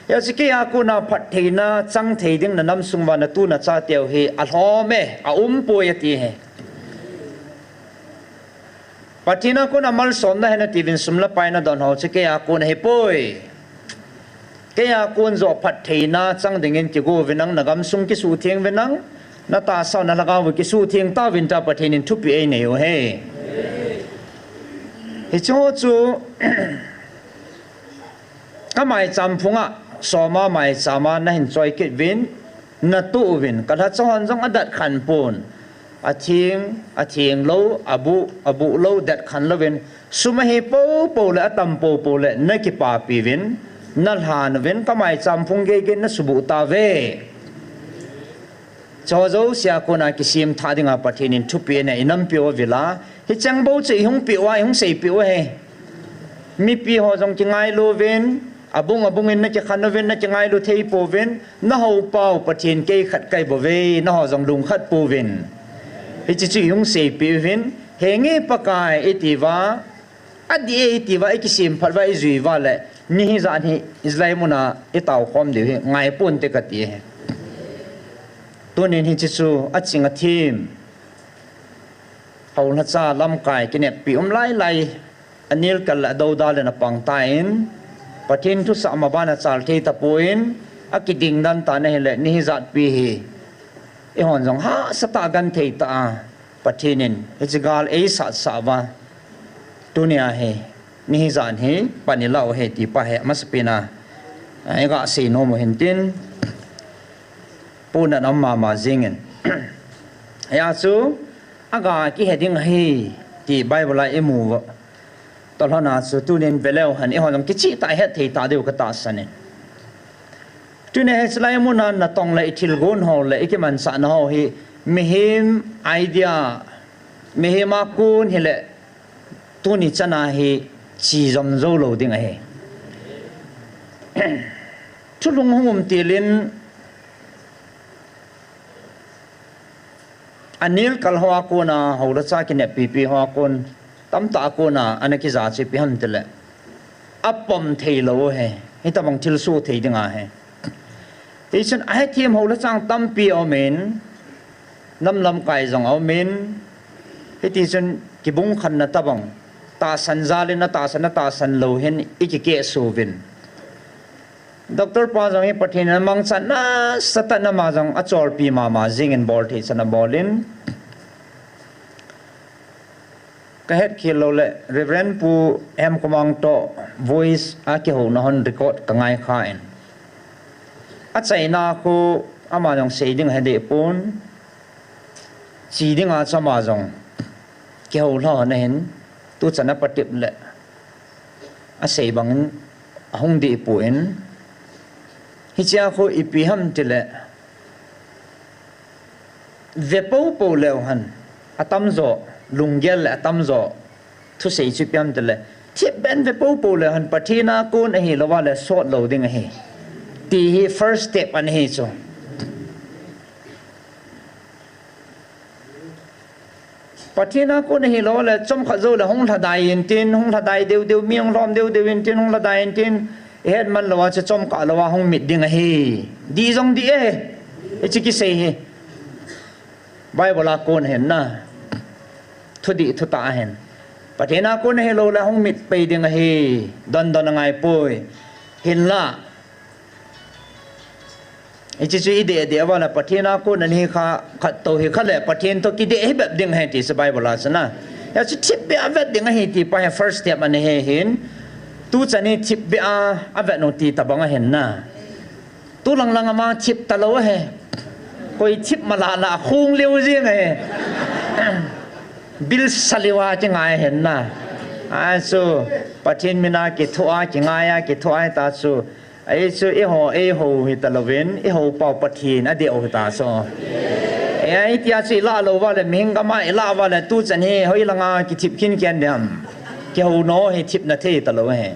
Hijeh chun keija kona phattheina chang thei ding na namsung uva natu nachateu hi alhom e, aumpoi ati hi. Pathen a kona malsomna hena tiuvin sum le pai nadon ho chu keija kona hipoi. Keija kon joh phattheina chang dingin kigo uvin lang, nagamsung kisuhtheng uvin lang, natahsa u nalhagao u kisuhtheng tauvin tia Pathen in thupeh einei u hi. Hiche ho chu kamaicham phunga, soma maichama nahin choi kit uvin, natoh uvin, kalhacha hon jong adat khen pon. Atheng, atheng lou, abuh, abuh lou, dat khen louvin, sum ahi poupou le, atam poupou le, nakipapi uvin, nalhan uvin, kamaicham phung geigei in nasuboh tauve. Chujousea kona kisemthah dinga Pathen in thupeh eina inampi u avil a, hicheng bou chu ihung peh uva, ihung seipeh u ahi. Mipi ho jong kingailu uvin, abung abung in nakikhen uvin, nakingailu thei pouvin, nahoupau Pathen kei khat kahi bouve, naho jong lungkhat pouvin. Hiche chu ihung seipeh uvin, henge Pakai itiuva, adih e itiuva, ikisemphat uva, ijui uva le, ni hijat hi, hilai muna itao khom diu hi, ngaiponte kati hi. Tunin hiche chu, aching athem. Houlhacha lamkai kineppi um lailai, anelkal le adoudal in apang tan, Pathen thusah maban achal thei tapon, akiding dan tan ahile, ni hijat pi hi. Eihon jong hahsatah a genthei tah a, Pathen in hiche gal eisatsah uva, tunia hi, ni hijat hi, pan ilah u ahi ti pa hi, amasapen a, iga seinom u hintin, pohnat aum mama jengin. Hia chu, aga kihe ding ahi, ti Bible a imu uva. Tolhona chu tunin veleu hen, eihon jong kichehtah a hetthei tah diu katahsan in. Tunia hichelai muna natong le ithilgon ho le ikimanchahna ho hi mihem idea, mihem a kon hile tuni chana hi chejom joulou ding ahi. Thulhung hung um tilin, anelkal hoa kona, houlhacha kineppipi hoa kon, tamtah a kona ana kija chu ipi ham tile, apom theilou ahi, hitobang thilsoh thei dinga hi. Hichun ahethem houlhachang tampi aumin, nam lamkai jong aumin, hitichun kibungkhenna tobang, tahsan jal in atahsan, atahsan lou hin ikikehsoh uvin. Doctor pa jong hi Pathen in amangchan nasatah in ama jong acholpi mama jengin bolthei chan abolin. Kahetkhel loule Reverend Pu Hemkhomang toh voice a kihouna hon record kangaikhan. Achaina khu ama jong sei ding ahedehpon. Che dinga chu ama jong kihoulha hon ahin, tuchan apatep le asei bangin ahung dehpon. Hichea khu ipi ham tile, ve poupou leu hen, atamjo, lunggel le atamjo, thusei chu ipi ham tile, thipbeh in ve poupou leu hen, Pathen a kon ahilouva le sot lou ding ahi, ti hi first step ana hi chu. Pathen a kon ahilou le, chomkhat joule hung lhadai intin, hung lhadai deudeu, mi hung lhom deudeu intin, hung lhadai intin, ihetman louva chu chomkah louva hung mit ding ahi. Dih jong dih e, hiche kisei hi Bible a kon ahin na, thudih thutah ahin. Pathen a kon ahiloule hung mit pei ding ahi, dondon angaipoi. Hinla, hiche chu ideh deh uva le Pathen a kon ana hi kha, khat tou hi kha le Pathen toh kideh hibep ding ahi ti chu Bible a chun a. Hia chu thipbeh a vet ding ahi ti pa hi first step ana hi hin. Tuchan hi thipbeh a avet u ti tobang ahin na. Tulang lang ama thip talou ahi. Koi thip malala khong leu jeng ahi. Bilsa leuva kingai ahin na. Achu Pathen mina kithoa, kingaia, kithoa hita chu. Ei chu eiho, eiho hita louvin, eiho pau Pathen adei u hita chu. Ei, ei tia chu ilah lou uva le, mihing gam a ilah uva le, tuchan hi hoilanga kithip khin kei ding ham. Kihouna hi thipna thei talou ahi.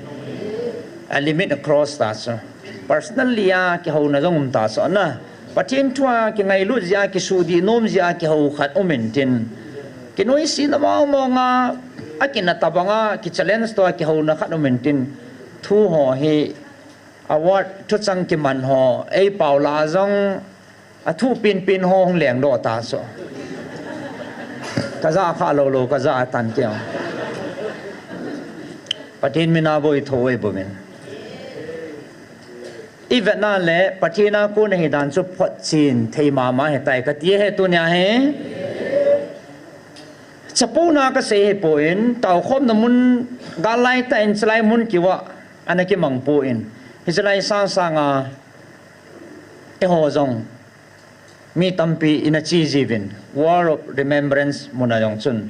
A limit a cross ta chu. Personally a kihouna jong um ta chu na. Pathen thu a kingailut jeh a, kisuhdih nom jeh a kihou khat um intin. Kinoisena mong mong a, akinah tabang a, kichallenge to a kihouna khat um intin. Thu ho hi award thuchang kiman ho, ei pau lah jong, athu pen pen ho hung lengdoh ta chu. Ka ja kha lou lou, ka ja atan kei. Pathen mina boi tho ei bouvin. I vetna le, Pathen a kon ahi dan chu photchen thei mama ahitai kati ahi tunia hi. Chapouna kasei ahipoi, taokhomna mun gal lai tah in chalai mun kiva ana kimang poi. Hichalai sang sanga eiho jong mi tampi ina che jiuvin, Wall of Remembrance muna jong chun.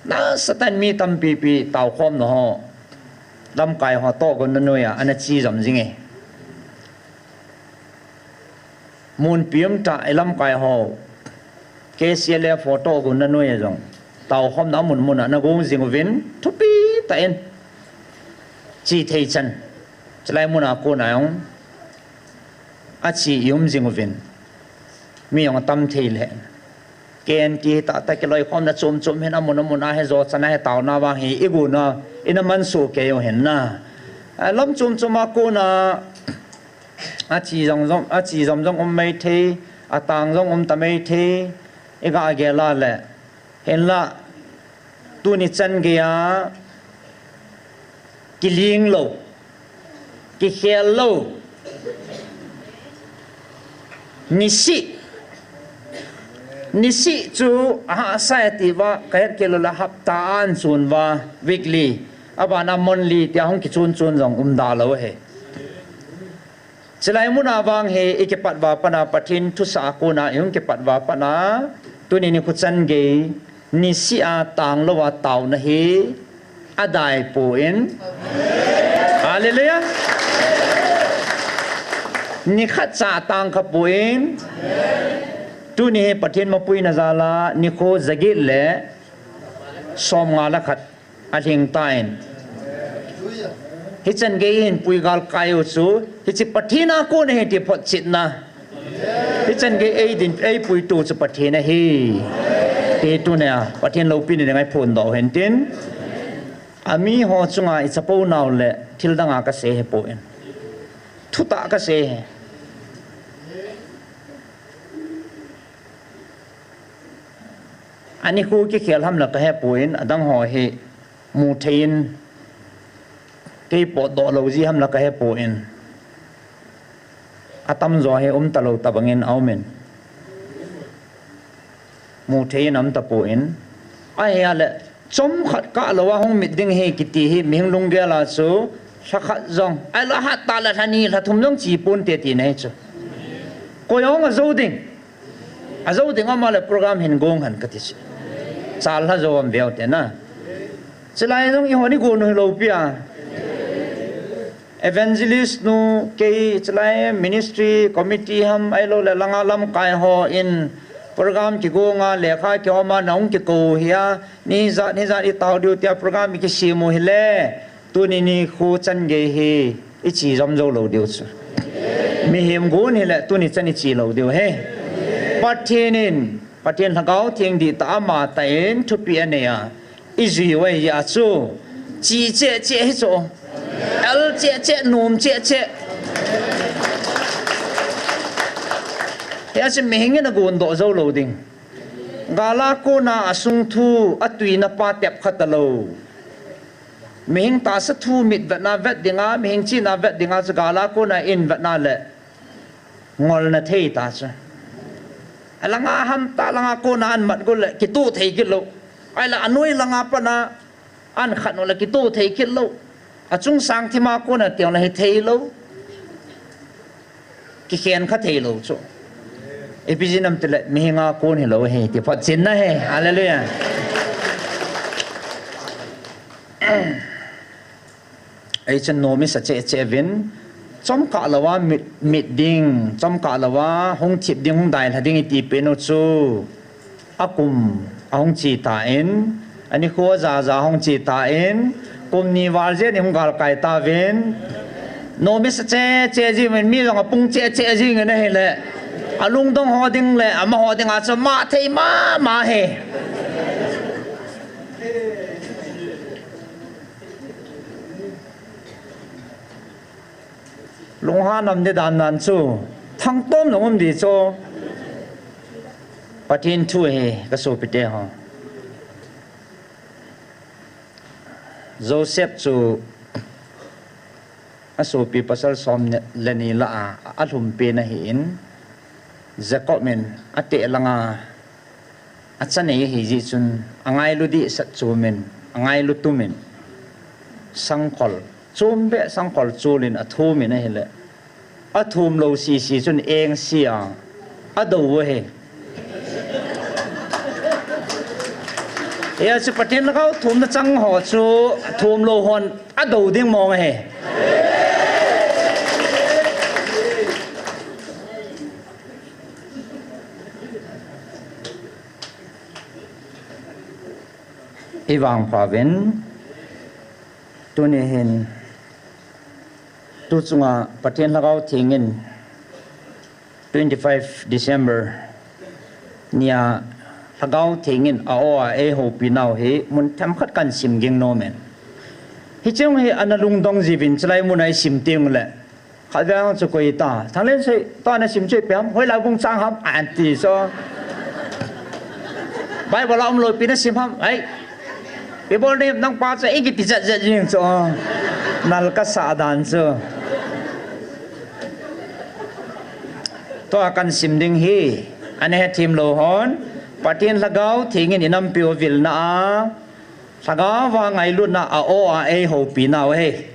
Nasatah in mi tampi pi taokhomna ho, lamkai ho tohgon na noiya ana che jom jing e. Mun pium tah i lamkai ho, K C L F ho tohgon na noiya jong, taokhomna mun muna ana gong jing uvin, thupi tah in. Che thei chan. Chalai muna kona jong ache i um jing uvin. Mi jong atam thei le. K N T hi tah tah kiloikhomna chom chom hin amun amun a hi jo chan a hi taona vang hi i guna, ina mansuh kei u hin na. A, lam chom chom a kona ache jom jom, ache jom jong um mai thei, atang jong um ta mai thei, i ga gel a le. Hinlah, tuni chan geiya, kiling lou, kikhel lou, nisih, nisih chu ahahsa e ti uva, ka het kei lou le hapta a an chun uva, weekly, abana monthly tia hung kichun chun jong um da lou ahi. Chulai muna vang hi i kipat uva pat a Pathen thusah a kona i hung kipat uva pat a, tuni nikho chan gei, nisih a tang lou a taona hi adai poi. Hallelujah. Nikhat cha tang kha poi. Tuni hi Pathen mapuina jal a nikho jaget le somnga le khat alhing tan. Hichan gei hin pui gal kai u chu, hiche Pathen a kon ahi ti photchetna. Hichan gei ei din, ei puitu chu Pathen ahi. Ti tunia, Pathen loupina ding a i phondoh u hen tin. Ami ho chunga i chapounau le thil danga kasei ahipoi. Thutah kasei ahi. Ani khu kikhel ham la kahepoi, adang ho hi mu thei in, kei potdoh lou ji ham la kahepoi. Atamjo hi um talou tabang in aumin. Mu thei in um tapoi. Ahia le, chomkhat kah lou a hung mit ding ahi kiti hi, mihing lunggel a chu, lha khat jong. Ahilou, ahat tah le lha ni, lha thum jong che ponte tina ahi chu. Koi hung ajou ding. Ajou ding ama le program hin gong hen kati chu. Chal lha jou am veu te na. Chulai jong eiho ni gon u hilou pia. Evangelist nu kei chulai ministry committee ham ahilou le langa lamkai ho in program kigong a lekha kihom a nahung kikou hi a, ni jat, ni jat i tao diu tia program i kisem u hile. Tuni nikho chan gei hi i che jom jou lou diu chu. Mihem gon hile tuni chan i che lou diu ahi. Pathen in, Pathen Lhagao Theng dihtah a amatah in thupeh anei a. I jui u ahi a chu. Che cheh cheh hi chu. El cheh cheh, nom cheh cheh. Hia chu mihing in agon doh jou lou ding. Gal a kona asung thu, atuina pa tep kha talou. Mihing tahsa thu mit vetna vet dinga, mihing chihna vet dinga chu gal a kona in vetna le ngolna thei ta chu. Alanga ham ta langa kona an mat got le kitoh thei kit lou. Ahile anoi langa pat a an khat u le kitoh thei kit lou. Achung sang thim a kona teng le hi thei lou. Kikhen kha thei lou chu. Ipi jeh ham itile mihing a kon hilou ahi ti photchenna ahi. Hallelujah. Ei chun nom i sa cheh cheh uvin. Chomkah louva mit, mit ding, chomkah louva hung thip ding, hung dailha ding iti pen u chu akum ahung che tan, anikho ajaja hung che tan, kum ni val jeh in hung galkai tauvin, nomsa cheche jingin, mi jong apung cheche jingin ahile, alungdong ho ding le amaho dinga chu mah thei mama hi. Lunghan um ding dan dan chu, thangtom jong um ding chu. Pathen thu ahi, ka sopite ho. Joseph chu asopi pasal som le ni lah a alhumpen ahin, Jacob in ateh langa acha nei ahi jeh chun, angailu dehset chomin, angailu tumin, sangkhol chom beh, sangkhol cholin athumin ahile, athum lou sese chun engse a adou u ahi. Hijeh chun Pathen lhagao thumna chang ho chu thum lou hon adou ding mong ahi. Ivangphauvin, tuni hin, tu chunga Pathen lhagao thengin twenty-five December nia Lhagao Thengin a-o a eihoupi nau hi mun themkhat kahin sim ging nomin. Hiche hi ana lungdong jiuvin, chulai muna isim teng le, khatvei chu koi ta, Thanglen sei, tua nasim chu ipi ham, hoilai bung chang ham, anti chu. Bible a umlou ipi nasim ham, ai. Ipi bol nahim nangpa chu ikiti chet chet jing chu. Nal kasah dan chu. Tua kahin sim ding hi, ana hethem lou hon, Pathen Lhagao Thengin inampiu avilna a, Lhagao a ngailutna a-o a eihoupi nau ahi.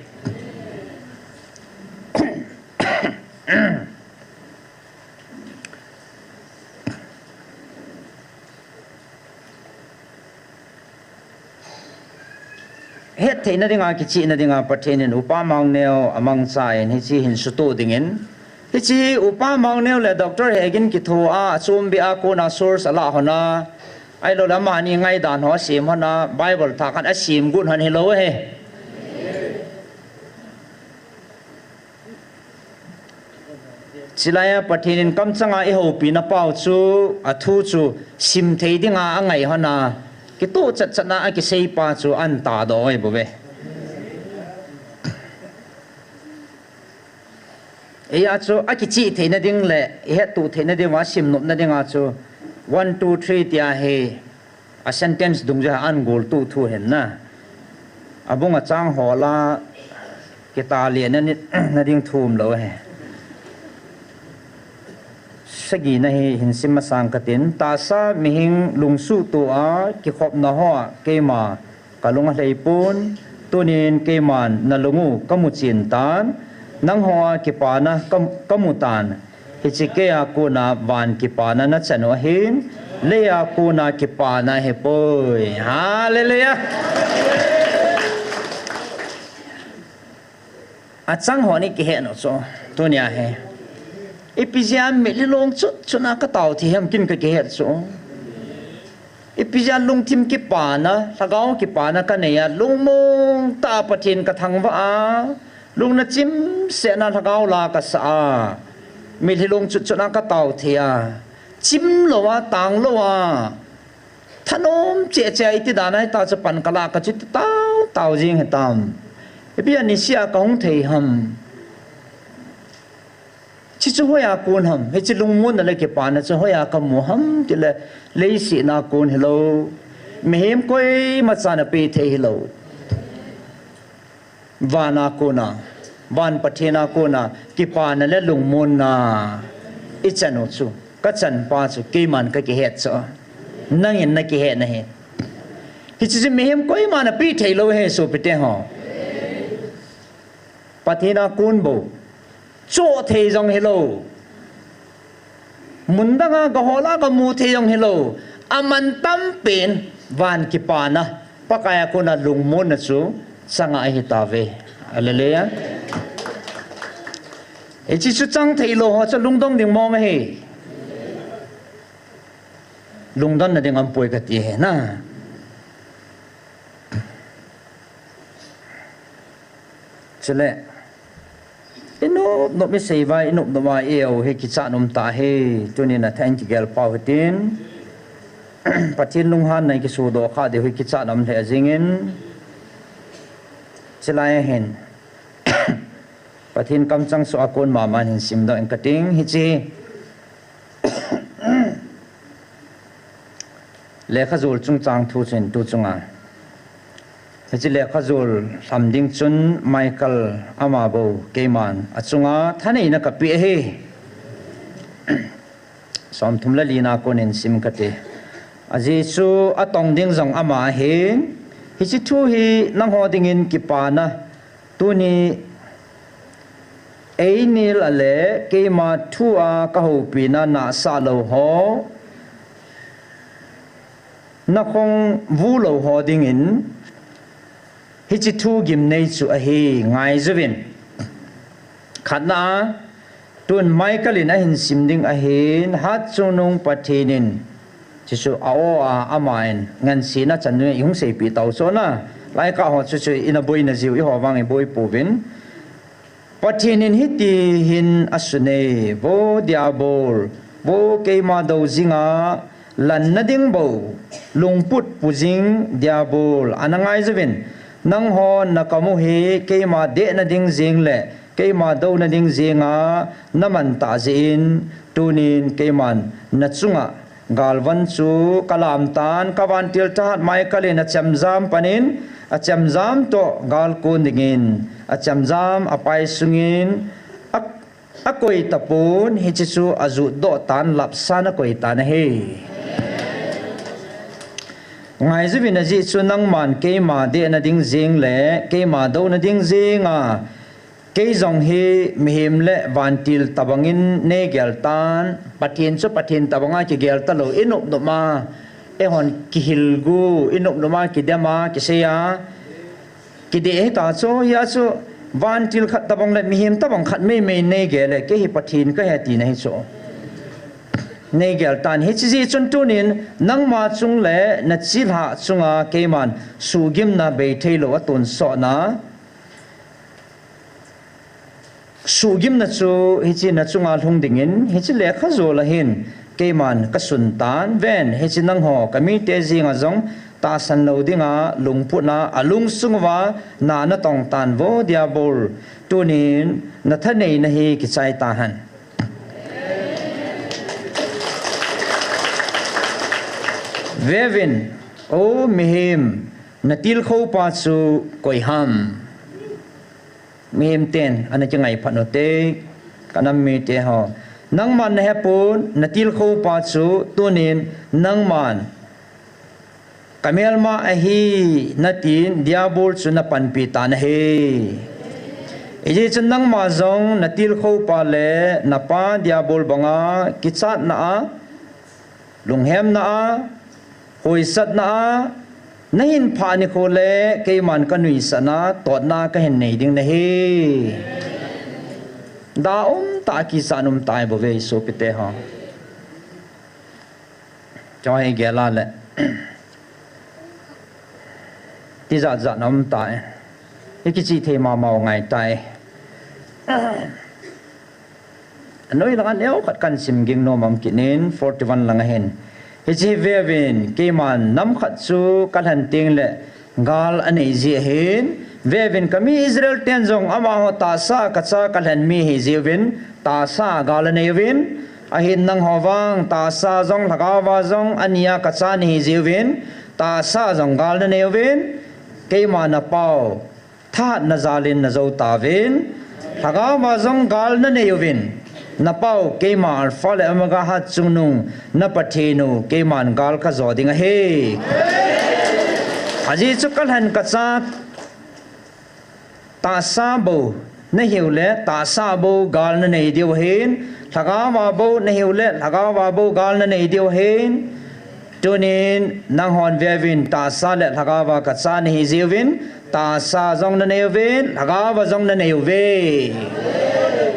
Hettheina dinga, kichehna dinga Pathen in Upa Mangneo amangchan hiche hin sutoh dingin, hiche Upa Mangneo le Doctor Hegin kithoa, achombeh a kona source alah hon a, ahilouleh amani ngaidan ho asem hon a, Bible thah khat asem got hon hilou ahi. Chulai a Pathen in kamchanga eihoupina pau chu, athu chu simthei dinga angai hon a, kitoh chatchatna akiseipa chu ahin tahdoh ahi bouve. Hijeh chun akicheh theina ding le ihettoh theina dinga simnopna dinga chu one, two, three tia hi a sentence dungjui a ahin goltoh thu ahin na. Abung achang ho lah a kitalena ding thu umlou ahi. Sagina hi hin sim masang katin, tahsa mihem lungsuhtoh a kikhopna hoa keima kalung alhai pon, tunin keiman nalung u kamu chen tan, nangho a kipana ka, kamu tan, hiche keia kona van kipana nachan u ahin, leia kona kipana ahipoi. Hallelujah! Achang hon ikihet u chu, tunia hi. Ipi jeh a mitlhi long chutchut a katao thei ham tin kakihet chu. Ipi jeh a lungthim kipana, lhagao kipana kanei a, lungmong tah a Pathen kathangvah a, lungna chimset na lhagao la kasa a, mitlhi long chutchut a katao thei a, chim lou a, tang lou a, thanom cheh cheh a iti dan a hita chu pan kalah kachu ti taotao jing hitam. Ipi a niseh a kahung thei ham. Hiche chu hoiya kon ham, hiche lungmonna le kipana chu hoiya kamu ham tile, leiset a kon hilou, mihem koima chan apeh thei hilou. Van a kona, van Pathen a kona kipana le lungmonna ichan u chu, kachanpa chu keiman kakihet chu, nangin nakihet nahi. Hiche chu mihem koiman apeh thei lou ahi sopite ho. Pathen a kon bou, choh thei jong hilou, mun danga gahol a gamu thei jong hilou, aman tampen van kipana, Pakai a kona lungmonna chu changa ahitauve. Hallelujah. Hiche chu chang thei lou ho chu lungdong ding mong ahi. Lungdon na ding aum poi kati ahi na. Chule, i nop nop i sei uva, i nop nop uva i eo hi kichat um ta hi, tuni na theng kigel pau hitin. Pathen lunghan na i kisudoh kha diu hi kichat um lheh jingin. Chulai hin. Pathen kamchang soh a kon mama hin simdoh ing kating hiche. Lekhajol chungchang thu chun tu chunga. Hiche lekhajol lham ding chun Michael ama bou keiman achunga thaneina kapeh ahi. Somthum le lina konin sim kate. Ajeh chu atong ding jong ama ahin. Hiche thu hi nangho dingin kipana. Tuni einel a le keima thu a kahoupina nahsah lou ho, nakhong vu lou ho dingin hiche thu gimnei chu ahi, ngaijuvin. Khatna a, tun Michael in ahin sim ding ahin, Hatchungnung Pathen in, chuchu a-o a, ama in, ngansena chan nung i hung seipeh tau chu na, laikah ho chuchu ina boina jiu, eiho vang i boi pouvin. Pathen in hiti hin asunei, Vo Diabol, vo keima dou jinga, lanna ding bou, lungput pu jing Diabol, ana ngaijuvin, nanghon nakam u hi, keima dehna ding jing le, keima douna ding jinga, naman tah jeh in, tunin keiman nachunga, galvan chu kalam tan, kavantil thahat Michael in achemjam panin, achemjam toh gal kon dingin, achemjam apai sungin, a, akoi tapon, hiche chu ajutdoh tan, lapsan akoi tan ahi. Ngaijuvin ajeh chu nangman keima dehna ding jing le, keima douna ding jinga, kei jong hi mihem le vantil tobangin neigel tan, Pathen chu Pathen tobanga kigel talou, i nop nop a, eihon kihil gu, i nop nop a, kidem a, kisei a, kideh hita chu, hia chu, vantil khat tobang le mihem tobang khat meimei neigel le, kei hi Pathen kahi tina hi chu. Neigel tan, hiche jeh chun tunin, nangma chung le nachilhah chunga keiman, suhgimna bei theilou atonsotna, suhgimna chu hiche nachunga lhung dingin, hiche lekhajol a hin keiman kasun tan, ven, hiche nangho kamite jinga jong tahsan lou dinga lungputna alungsung uva na natong tan vo Diabol, tunin nathaneina hi kichai tahen. Veuvin, O mihem, natilkhou pa chu koi ham? Mihem ten ana kingai phat u te, kanam mite ho. Nangman nahepon, natilkhou pa chu tunin nangman kamelma ahi natin Diabol chu napanpi tan ahi. Hijeh chun nangma jong natilkhou pa le napa Diabol banga kichatna a, lunghemna a, hoisatna a, nahin phah nikho le keiman kanuisatna, totna kahin nei ding nahi. Da umtah kichat umtah bou ve sopite ho. Choi gel a le. Tijat jat na umtah. I kichih thei mama u ngaitai. Anoi langa neokhat kahin sim ging nom am kit in, forty-one langa hin. Hiche veuvin, keiman nam khat chu kalhen teng le gal anei ji ahin. Veuvin, kami Israel ten jong amaho tahsa kacha kalhen mi ahi jiuvin, tahsa gal anei uvin. Ahin nangho vang, tahsa jong, lhagaova jong, ania kacha nahi jiuvin, tahsa jong gal nanei uvin. Keima napau, thahatna jalin najou tauvin, lhagaova jong gal nanei uvin, napau keima Alpha le Omega Hatchungnung na Pathen u keiman gal kajo ding ahi. Ajeh chu kalhen kacha tahsa bou nahiu le tahsa bou gal nanei diu ahin, lhagaova bou nahiu le lhagaova bou gal nanei diu ahin. Tunin nanghon veuvin tahsa le lhagaova kacha nahi jiuvin, tahsa jong nanei uvin, lhagaova jong nanei uve.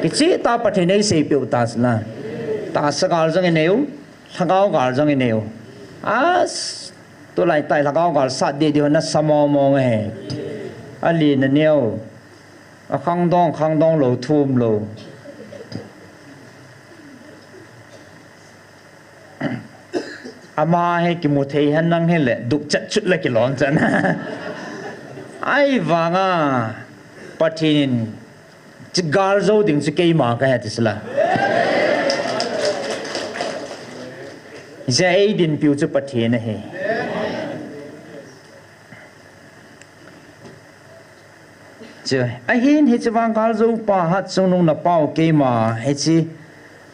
Hiche tah Pathen in eiseipeh u ta sila. Tahsa gal jong inei u, lhagao gal jong inei u. As, tulai tah lhagao gal sat deh deh ho nasa mong mong ahi. Alen aneo. Akhangdong, khangdong lou, thum lou. Ama hi kimu thei hen nang hile, dukchat chut le kilom chan. Ahivanga, Pathen in, hiche gal jou ding chu keima kahi ti sila. Hiche eidinpiu chu Pathen ahi. Chu, ahin hiche vang gal jou pa Hatchungnung na pau keima, hiche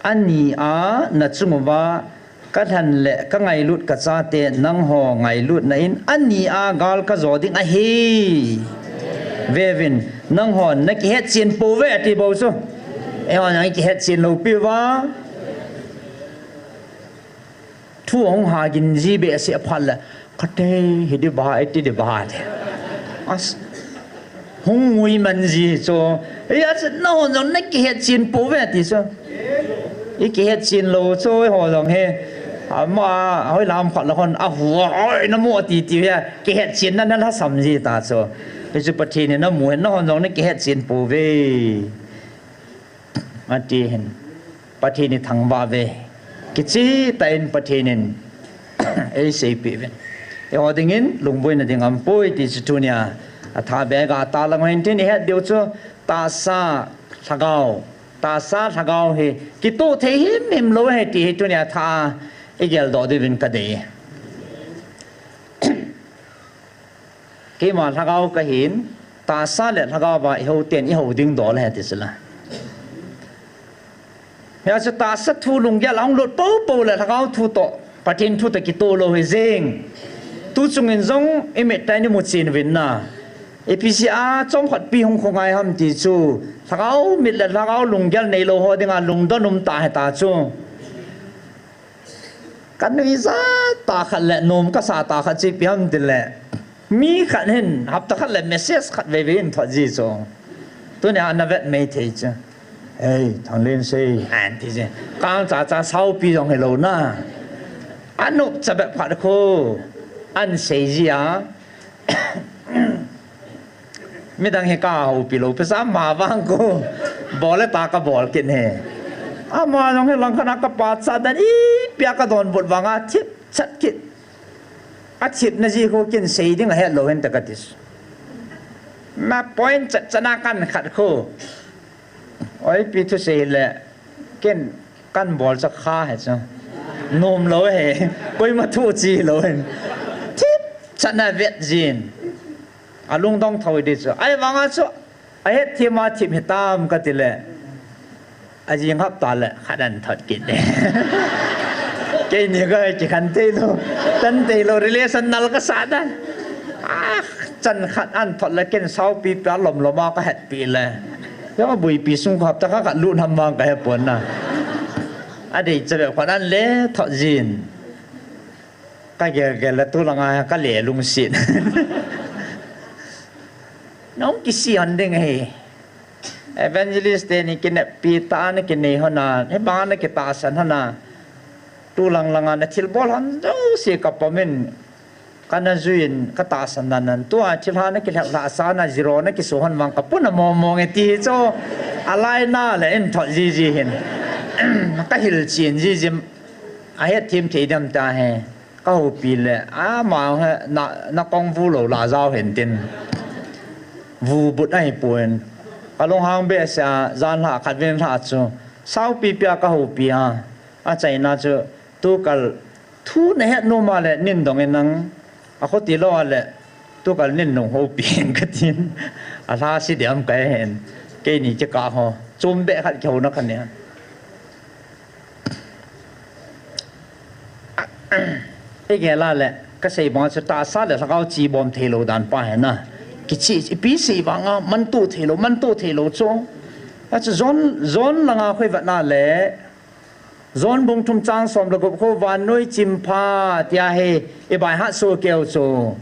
ani a na chung uva ka lhan le ka ngailut ka chate nangho ngailutna in ani a gal ka jo ding ahi. Vevin, nanghon na kihetchen pouve ati bou chu. Eihon jong i kihetchen lou piuva. Thu ahung ha gin ji behseh phat le, kate hi di ba, iti di ba ti. As, hung ngui man ji chu. Hijeh chun nahon jong na kihetchen pouve ti chu. I kihetchen lou chu, eiho jong hi. Ama, hoilam khat le hon, ahu, oi, namu ati ti hi, kihetchenna na lhasam ji ta chu. Hichu Pathen in namu hen, nahon jong na kihetchen pouve. Ati hin, Pathen i thangvah uve. Kicheh tah in Pathen in eiseipeh uvin. Eiho dingin lungboina ding aumpoi ti chu tunia athah beh a ga talang hen tin i het diu chu tahsa lhagao. Tahsa lhagao hi kitoh thei himhim lou ahi ti hi tunia athah a i geldoh diuvin ka dei. Keima lhagao kahin, tahsa le lhagao va i hou ten, i hou ding dol ahi ti sila. Hijeh chun tahsa thu lunggel ahung lut poupou le lhagao thu toh, Pathen thu toh kitoh lou hi jeng. Tu chungin jong i mit tah in i mu chen uvin na. Ipi jeh a chomkhat pi hung khongai ham ti chu, lhagao mit le lhagao lunggel neilou ho dinga lungdon um tah ahi ta chu. Ka nuijat tah khat le nom kasa tah khat chu ipi ham tile, mi khat hin hapta khat le message khat veivei in thot ji chu. Tunia ana vet mei thei chu. Ei, Thanglen sei, an ti ji. Kang cha cha saupi jong hilou na. Anop cha bep khat khu. An sei ji a. Midang hi ka houpi lou, pesa ama vang khu bol le ta ka bol kit e. Ama jong hi langkhat a ka pachat dan, ipi a ka donbut vang a thip chat kit. Athipna ji khu kin sei ding ahet lou hen ta ka ti. Na point chat chan a kan khat khu. Oi, ipi thusei le, ken kan bol cha kha he chu. Nom lou he, koima thu chi lou he. Thip chan a vet jin. Alungdong thou di chu. Ahivang a chu, ahet thim a thip hitam ka ti le. Ajing hapta le, khat an thot kit e. Keini ka kikhen thei lou, tan thei lou, relation nal ka sa dan. Ah, chan khat an thot le ken saupi pi a lom lom a ka hetpi le. Jong a buipi sung kho hapta khat khat lut ham vang ka he pon na. Adei cha bep khat an le thot jin. Ka gel gel le tu langa ka le lungset. Nong kisi hon ding ahi. Evangelist teni kineppi tah a na kinei hon a, hibang a na kitahsan hon a. Tu lang langa na thilbol hon jouse ka pom in. Kana jui in ka tahsan nan nan. Tua thilha na kilhep lhah sa na zero na kiso hon vang ka puna mong mong e ti hi chu. Alai na le in thot ji ji hin. Ka hilchen ji ji. Ahet thim thei dem ta he. Ka houpi le. Ama he na, na kong vu lou la jao hen tin. Vu but ahi pon. Ka lunghang behseh a, jan lha khat ven lha chu. Saupi pi a ka houpi a. Achaina chu. Tukal thu na het nom a le nin dong in nang a kho ti lou a le tukal nin nung houpi hen ka tin. A lha si diam ka hen. Keini kikah ho. Chom beh khat kihouna ka nei. I gel a le ka sei bang chu tahsa le lhagao chi bom thei lou dan pa he na. Kichi, ipi sei vang a, manto thei lou, manto thei lou chu. Achu John, John langa khoi vet na le, John bung thum chang som le gup khu vannoi chimpha tia hi i baihat soh keu chu.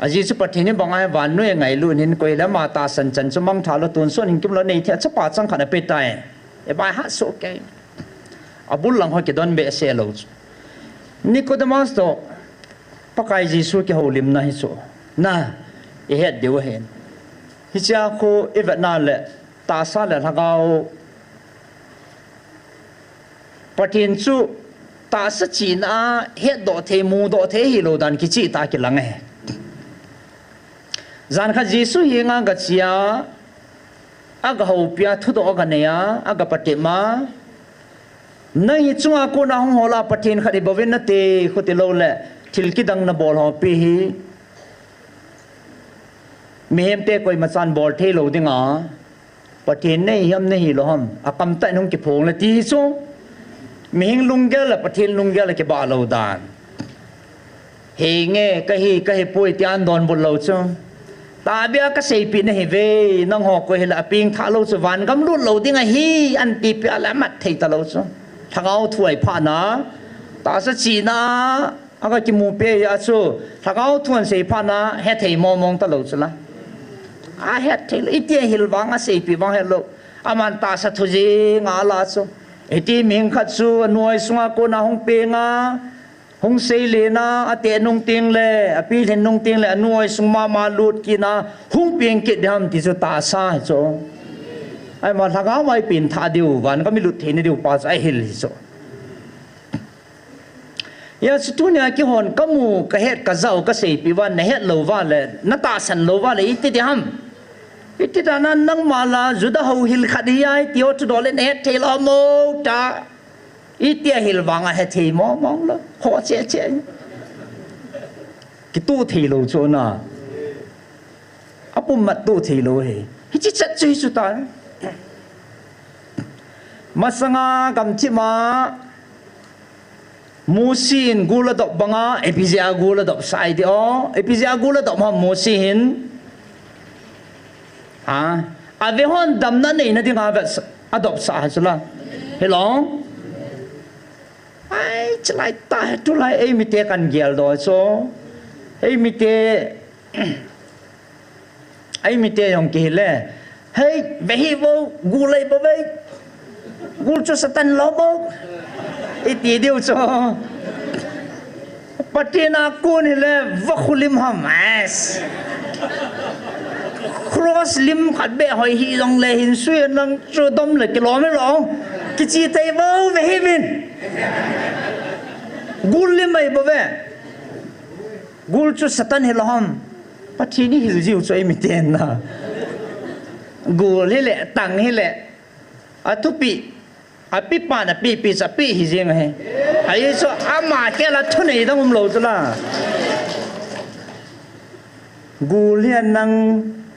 Ajeh chu Pathen in bang a vannoi angailut in, koi le ama tahsan chan chu mangthah lou, tonsot hinkho lou, neithei a chapa chang khat ape tai. Ibaihat soh kei. Abul lang ho kidon behseh lou chu. Nicodemus toh Pakai Jesu kihoulimna hi chu, na, ihet diu ahin. Hichea khu ivetna le tahsa le lhagao, Pathen chu tahsa chihna a hetdoh thei, mudoh thei hilou dan kicheh tah a kilang ahi. Jan khat Jesu henga gache a, agahoupi a, thudoh aganei a, agapatep a, nang hi chunga kona hung hol a Pathen khat hibou vin nate, khuti lou le thil kidang nabol ho pi hi, mihemte koimachan bol thei lou dinga, Pathen nahi ham nahilou ham, akamtah in hung kiphong le ti hi chu. Mihing lunggel le Pathen lunggel le kibah lou dan. Henge, kahi, kahipoi ti a donbut lou chu. Tahbeh a kaseipeh nahiuve, nangho koi hile apengthah lou chu, vangam lut lou ding ahi, anti peh le amat thei talou chu. Lhagao thu ahiphatna, tahsa chihna a, aga kimu peh a chu, lhagao thu ahin seiphatna, hethei mongmong talou chu la. Ahet thei lou, iti ahil vang, aseipeh vang hetlou. Aman tahsa thu jeng a ala chu. Iti mihing khat chu, anu oi sunga kona hung peng a, hung seilen a, ateh nung teng le, apilhin nung teng le, anu oi sung mama lut kit a, hung peng kit ding ham ti chu tahsa hi chu. Ahima lhagao a ipengthah diu, vangam ilut theina diu pa chu ahil hi chu. Hijeh chun tunia keihon kamu, kahet, kajah u, kaseipeh uva, nahet lou uva le, natahsan lou uva le, iti ding ham. Iti dan a nangma la, Juda houhil khat hi ahi ti ho thudoh le nahet thei lou ham o ta. Iti ahil vang a hethei mongmong lou. Ho che che. Kitoh thei lou chu na. Apum mat toh thei lou hi. Hichi chat chu hi chu ta. Masanga gamthip a Mosi in gul adop banga, ipi jeh a gul adop sah ahi ti o. Ipi jeh a gul adop ham Mosi hin. Ha? Avehon damna neina dinga ave s-, adop sah ahi chu la. Hilou. Ai, chulai tah hi tulai eimite kan geldoh chu. Eimite Eimite jong kihile. Hei, vehih vo, gul ahi bou ve. Gul chu Satan lou bou. Iti diu chu. Pathen a kon hile, vakhu lim ham, es. Cross lim khat beh hoi hih jongle hinsui nang chu dom le kilom hilou. Kiche thei bou, vehih vin. Gul lim ahi bou ve. Gul chu Satan hilou ham. Pathen ihil jiu chu eimiten na. Gul hile, tang hile. Athupi, apipan apipi chu api hi jeng ahi. Ahi chu ama khel a thunei dang umlou chu la. Gul hi anang,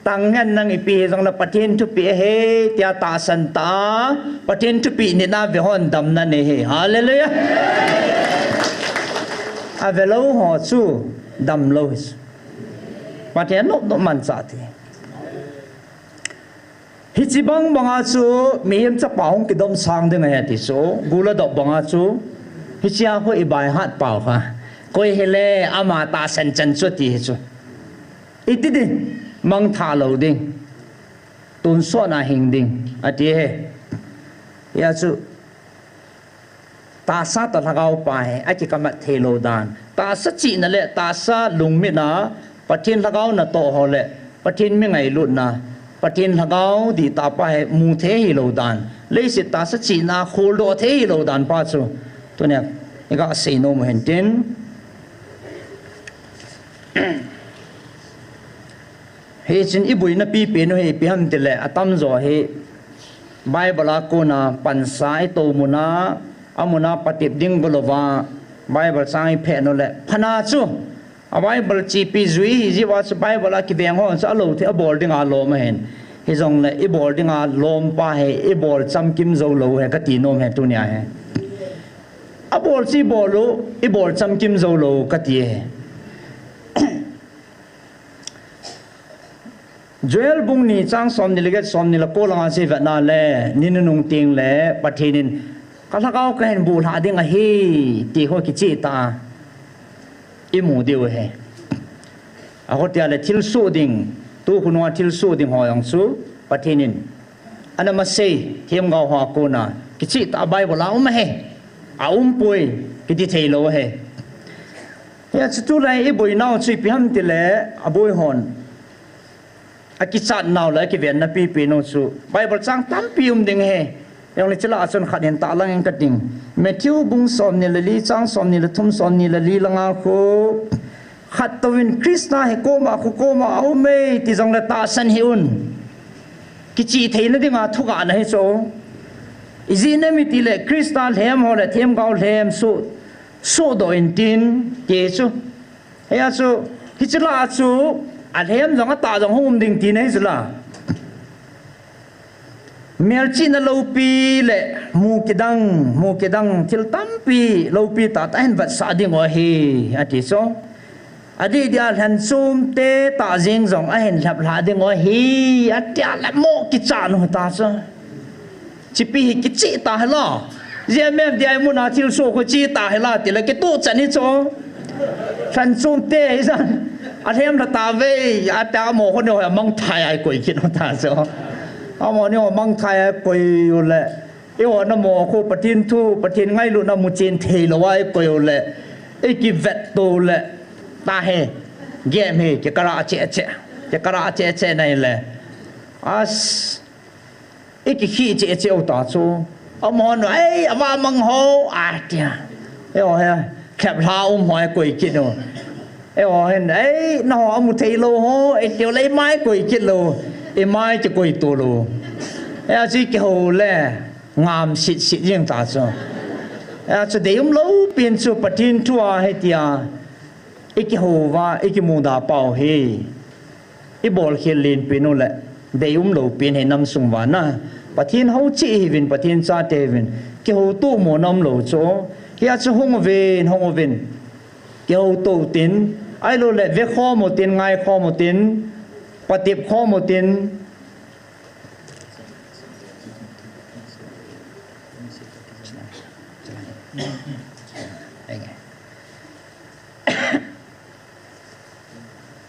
tang hi anang ipi hi jongle Pathen thupeh ahi, tia tahsan tah a, Pathen thupeh nit a vehon damna nei ahi. Hallelujah. Avelou ho chu damlou hi. Pathen nop nop manchah thei. Hiche bang banga chu mihem chapa hung kidomsang ding ahi ti chu, gul adop banga chu, hichea khu ibaihat pau kha. Koi hile ama tahsan chan chu ti hi chu. Iti ding, mangthah lou ding. Tonsot a hing ding, ati ahi. Hijeh chun, tahsa toh lhagao pa hi, akikamat thei lou dan. Tahsa chihna le tahsa lungmit a, Pathen lhagao natoh ho le, Pathen mi ngailutna, Pathen lhagao dihtah pa hi, mu thei hilou dan. Leiset tahsa chihna, kholdoh thei hilou dan pa chu. Tunia, iga seinom u hen tin. Hichun iboina pipen u hi ipi ham tile, atamjo hi Bible a kona pansa itoh muna, amuna patep ding golouva, Bible chang ipheh u le, phatna chu, a Bible chepi jui hi jiuva chu Bible a kiveng ho chu alou thei abol dinga lom ahin. Hijongle ibol dinga lom pa hi, ibol chamkim jou lou hi kati nom hi tunia hi. Abol chu ibol u, ibol chamkim jou lou kati hi. Joel bung ni chang somni le get, somni le ko langa chu ivetna le, ni nunung teng le, Pathen in, ka lhagao kahin bulhah ding ahi, ti ho kicheh tah a imu diu ahi. Aho tia le thilsoh ding, tu khunua thilsoh ding ho jong chu Pathen in ana masei, themgao hoa kona kicheh tah a Bible a um ahi. A umpoi, kiti thei lou ahi. Hia chu tulai i boinau chu ipi ham tile, aboi hon akichat nau le akivenna pipi nau chu Bible chang tampi um ding ahi. Jong le chila a chun khat hin tahlang ing kating. Matthew bung somni le li, chang somni le thum, somni le li langa khu, khat touvin Christa hi koma khu koma a um e ti jong le tahsan hih un. Kicheh theina dinga thugahna hi chu. Ijeh inem itile Christa lhem ho le themgao lhem chu sohdoh intin ti chu. Hia chu, hiche la chu, alhem jong atah jong hung um ding tina hichu la. Melchihna loupi le mu kidang, mu kidang thil tampi loupi tahtah hin vetsah ding u ahi, ati chu. Adih dia lhenchom te tah jeng jong ahin lhep lha ding u ahi, atia le mo kichat u ta chu. Chipi hi kicheh ta hila. J M F D I muna thilsoh khu cheh ta hila tile kituh chan hi chu. Lhenchom te hi jan. Alhem lha tave, ata mo khu ni ho mangthai a ikoi kit u ta chu. Amo ni ho mangthai a ikoi u le. Eiho na mo khu Pathen thu, Pathen ngailutna muchen thei lou a ikoi u le. Ikivet to le. Tahi. Game hi, kikara cheh cheh. Kikara cheh cheh na hile. As. Ikikhi cheh cheh u ta chu. Amahon, "Ei, ava mang ho," atia. Eiho hi, lhep lha um ho ikoi kit u. Eiho hin, "Ei, naho amu thei lou ho," ati u le imai koi kit lou. Imai kikoi to lou. Hia chu ikihou le, ngam sit sit jeng ta chu. Hia chu deium loupin chu Pathen thu a hitia. Ikihou va, ikimuda pau hi. Ibolkhel lenpin u le, deium loupin hi namsung vana. Pathen hou cheh hiuvin, Pathen chate hiuvin. Kihouto mona umlou chu. Hia chu hung uvin, hung uvin. Kihouto utin. Ahilou le, vekhom utin, ngaikhom utin. Patep khom utin.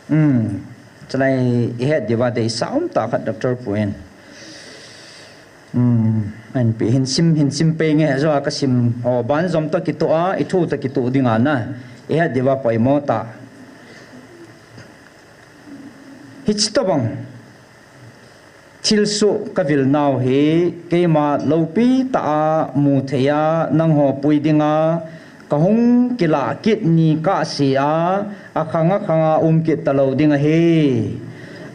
Hmm. Chulai ihet diuva deisah um tah khat Doctor Pu in. Hmm. Anpi hin sim, hin sim pei nge, jo a kasim. O, banjom toh kitoh a, ithu toh kitoh ding ana. Ihet diuva poimo tah. Hiche tobang. Thilsoh kavilnau hi keima loupi tah a mu thei a nangho pui dinga kahung kilah kit ni kahse a, akhang akhang a um kit talou ding ahi.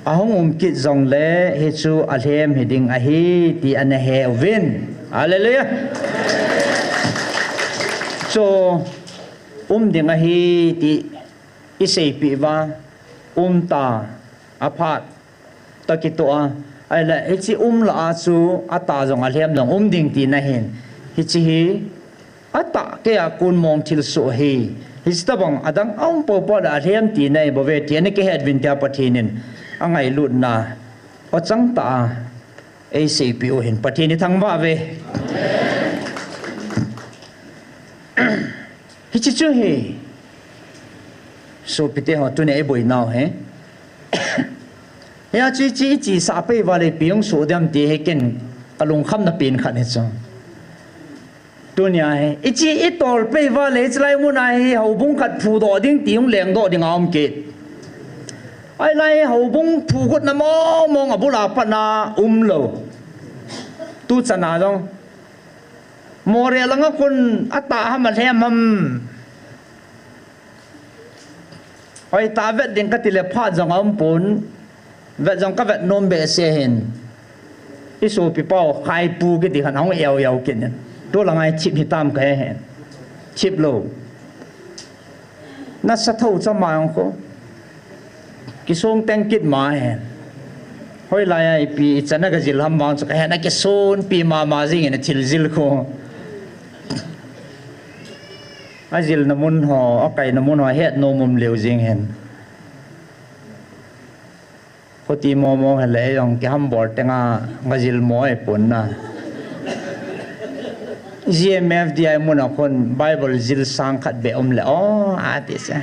Ahung um kit jongle hichu alhem hiding ahi ti ana he uvin. Hallelujah. Chu um ding ahi ti iseipeh uva, um ta, aphat toh kitoh a, ahile, hiche um lah a chu, atah jong alhem jong um ding tina ahin. Hiche hi, atah kei a kon mong thilsoh ahi. Hiche tobang adang aum poupou le alhem tina ahi bouve ti ana kihet uvin tia Pathen in angailutna achang tah a eiseipeh u hin Pathen ithangvah uve. Hiche chu hi. Sopite ho, tunia iboinau hi. Hia chu hiche ichesah pei uva le ipi hung soh dem ti hi ken kalungkhamna pen khat hi chu. Tunia hi, hiche itol pei uva le hichelai muna hi houbung khat phudoh ding ti hung lengdoh ding aum kit. Ahilai houbung phugotna mong mong abul a pat a umlou. Tuchan a jong. Moreh langa khun atah ham alhem ham. Hoitah a vet ding katile phat jong aumpon. Vet jong kavet nom behseh hin. Isopipa u Khaipu kiti khat ahung eu eu kit in. Tulanga hi thip hitam kahe hin. Thip lou. Nasa thou cha ma jong khu. Kisong teng kit ma hi. Hoilai a ipi ichan a kajil ham vang chu kahet na kisonpi mama jing in athil jil khu. Ajilna mun ho, akaina mun ho, het nom um leu jing hin. Khuti momo hile jong kihambol tenga kajil mo ahipon na. G M F D I muna khun Bible jil sang khat beh um le, o, ati se.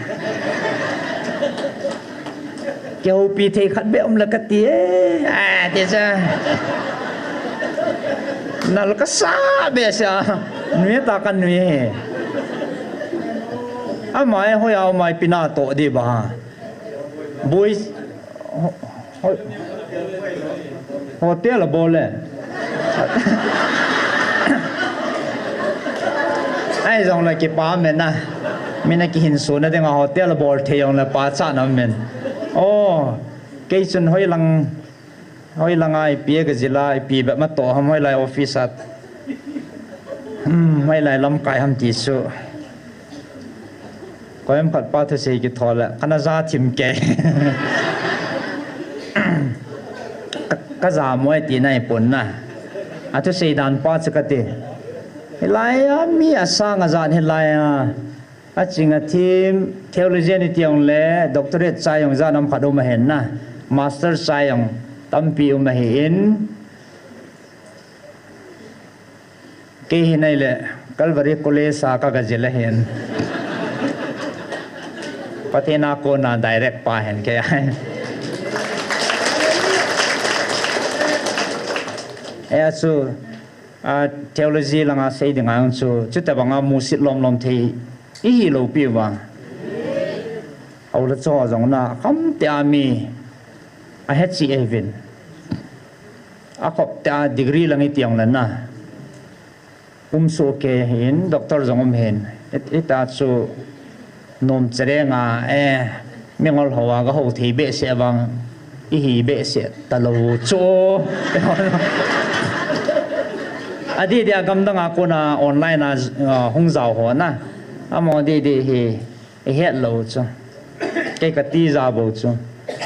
Kihoupi thei khat beh um le kati e. A, ti cha. Nal kasa behseh a. Nui ta kanui e. Ama e, hoiya um a ipi natoh diu ham. Boi, ho-, ho-, hotel abol le. Ahi jongle kipa um e na. Min akihinsona dinga hotel abol thei jongle pachatna um e. O, kei chun hoilang, hoilang a ipi kajil a, ipi bep matoh ham, hoilai office a. Hmm, hoilai lamkai ham ti chu. Koiham khat pa thusei kithol le, kana ja thim kei. Ka, kaja mo e tina ahipon na. Athusei dan pa chu kati. Hilai a mi asang ajat hilai a. Aching athim, theologian iti jongle, doctorate chai jong jat um khat um ahin na. Master chai jong tampi um ahin. Kei hi naile, Calvary College a ka, kajil ahin. Pathen a kona direct pa ahin kei a. Hia chu, a, theology langa sei dinga chu, chuti banga musit lomlom thei ihi lou piu va. Aula cho jong na, khamte a mi, ahet chi e vin. Akhop te a degree lang iti jongle na. Um soh kei hin, doctor jong um hin. It, ita chu nom chereng a, eh, mingol ho a gahou thei behseh vang, ihi behseh talou chu. Adih dih a gamdang a kona online a, ah, hung jao ho na. Amaho dih dih hi. Ihet lou chu. Kei kati ja bou chu.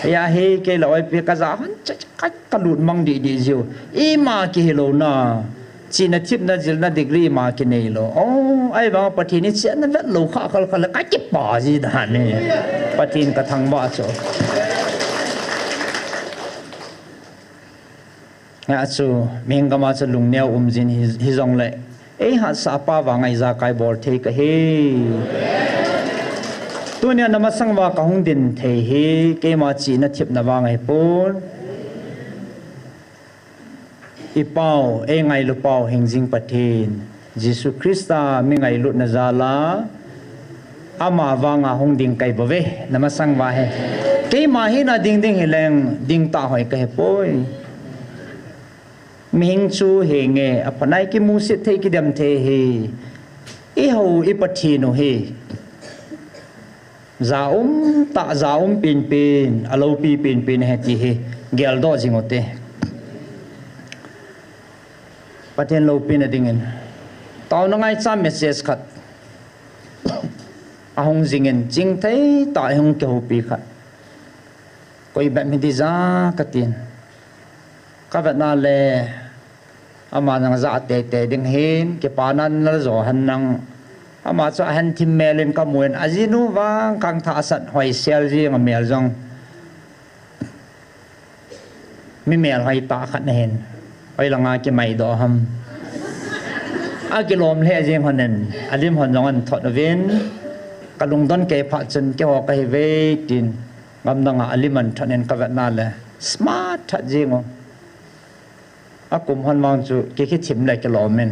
Hia hi kei la oipi kaja hon cha cha ka, kalut mang dih dih jiu. Ima kihi lou na. Chihna thepna jilna degree ima kinei lou. O, ahivang Pathen in chihna vet lou kha khal khal le kakipa ji dan e. Pathen kathangvah chu. Hia chu, mihing gam a chu lungneo um jin hi, hijongle. Eihatsah pa vang a ijakai bol thei kahi. Tunia namasang uva kahung din thei hi, keima chihna thepna vang ahipon. I Pau, eingailu pau hingjing Pathen. Jesu Christa mi ngailutna jal a, ama vang a hung ding kahi bou ve, namasang uva hi. Keima hina ding ding hileng, ding ta hoi kahi poi. Mihing chu henge, aphanai kimusit thei kidem thei hi. Eiho, i Pathen u hi. Ja um tah, ja um penpen, aloupi penpen ahi ti hi, geldoh jing u hite. Pathen loupina dingin. Taona ngaicha message khat. Ahung jingin, chingthei tah a hung kihoupi khat. Koi bep hi ding ham katin. Kavetna le, Ama nang ja teitei ding hin, kipana najo hen nang. Ama chu ahen thim mel in kamun, ajinu vang khangthah asat hoisel jing amel jong. Mi melhoi tah khat ahin. Hoilanga kimaidoh ham. Akilom lheh jing hon in, alim hon jong ahin thot uvin. Kalungdon kei phat chun keiho kahi uve tin. Gamdang a alim ahin thot in kavetna le. Smart that jing u. Akum hon vang chu kei kithim le kilom in.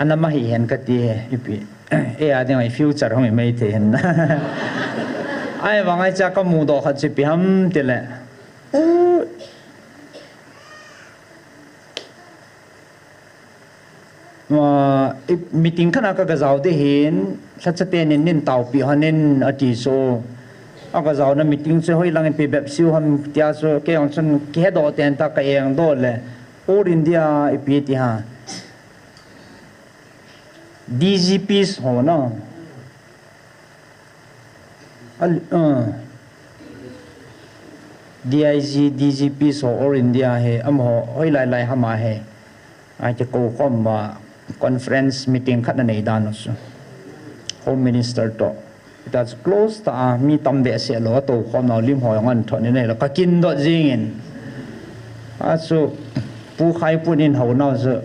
Anam ahi hen kati e, ipi. Ei a ding a i future hung imai thei hen. Ahivang a hiche a kamudoh khat chu ipi ham tile. Ah, i, meeting khat a ka, kajao ding hin, lhacha tenin neitaopi hon in ati chu. Akajaona meeting chu hoilang ipi bep siu ham tia chu, kei jong chun kihedoh ten ta ka engdoh le. All India ipi ti ham. D G Ps ho na. Al-, uh, D I G, D G Ps ho All India hi, amaho, hoilai lai ham ahi. Akikou khom uva conference meeting khat anei dan u chu. Home Minister toh. Ita chu close tah a, mi tam behseh lou, atou khom nau lim ho jong ahin thot in ahile, kakindoh jing in. Achu, Pu Khaipun in hou nau chu,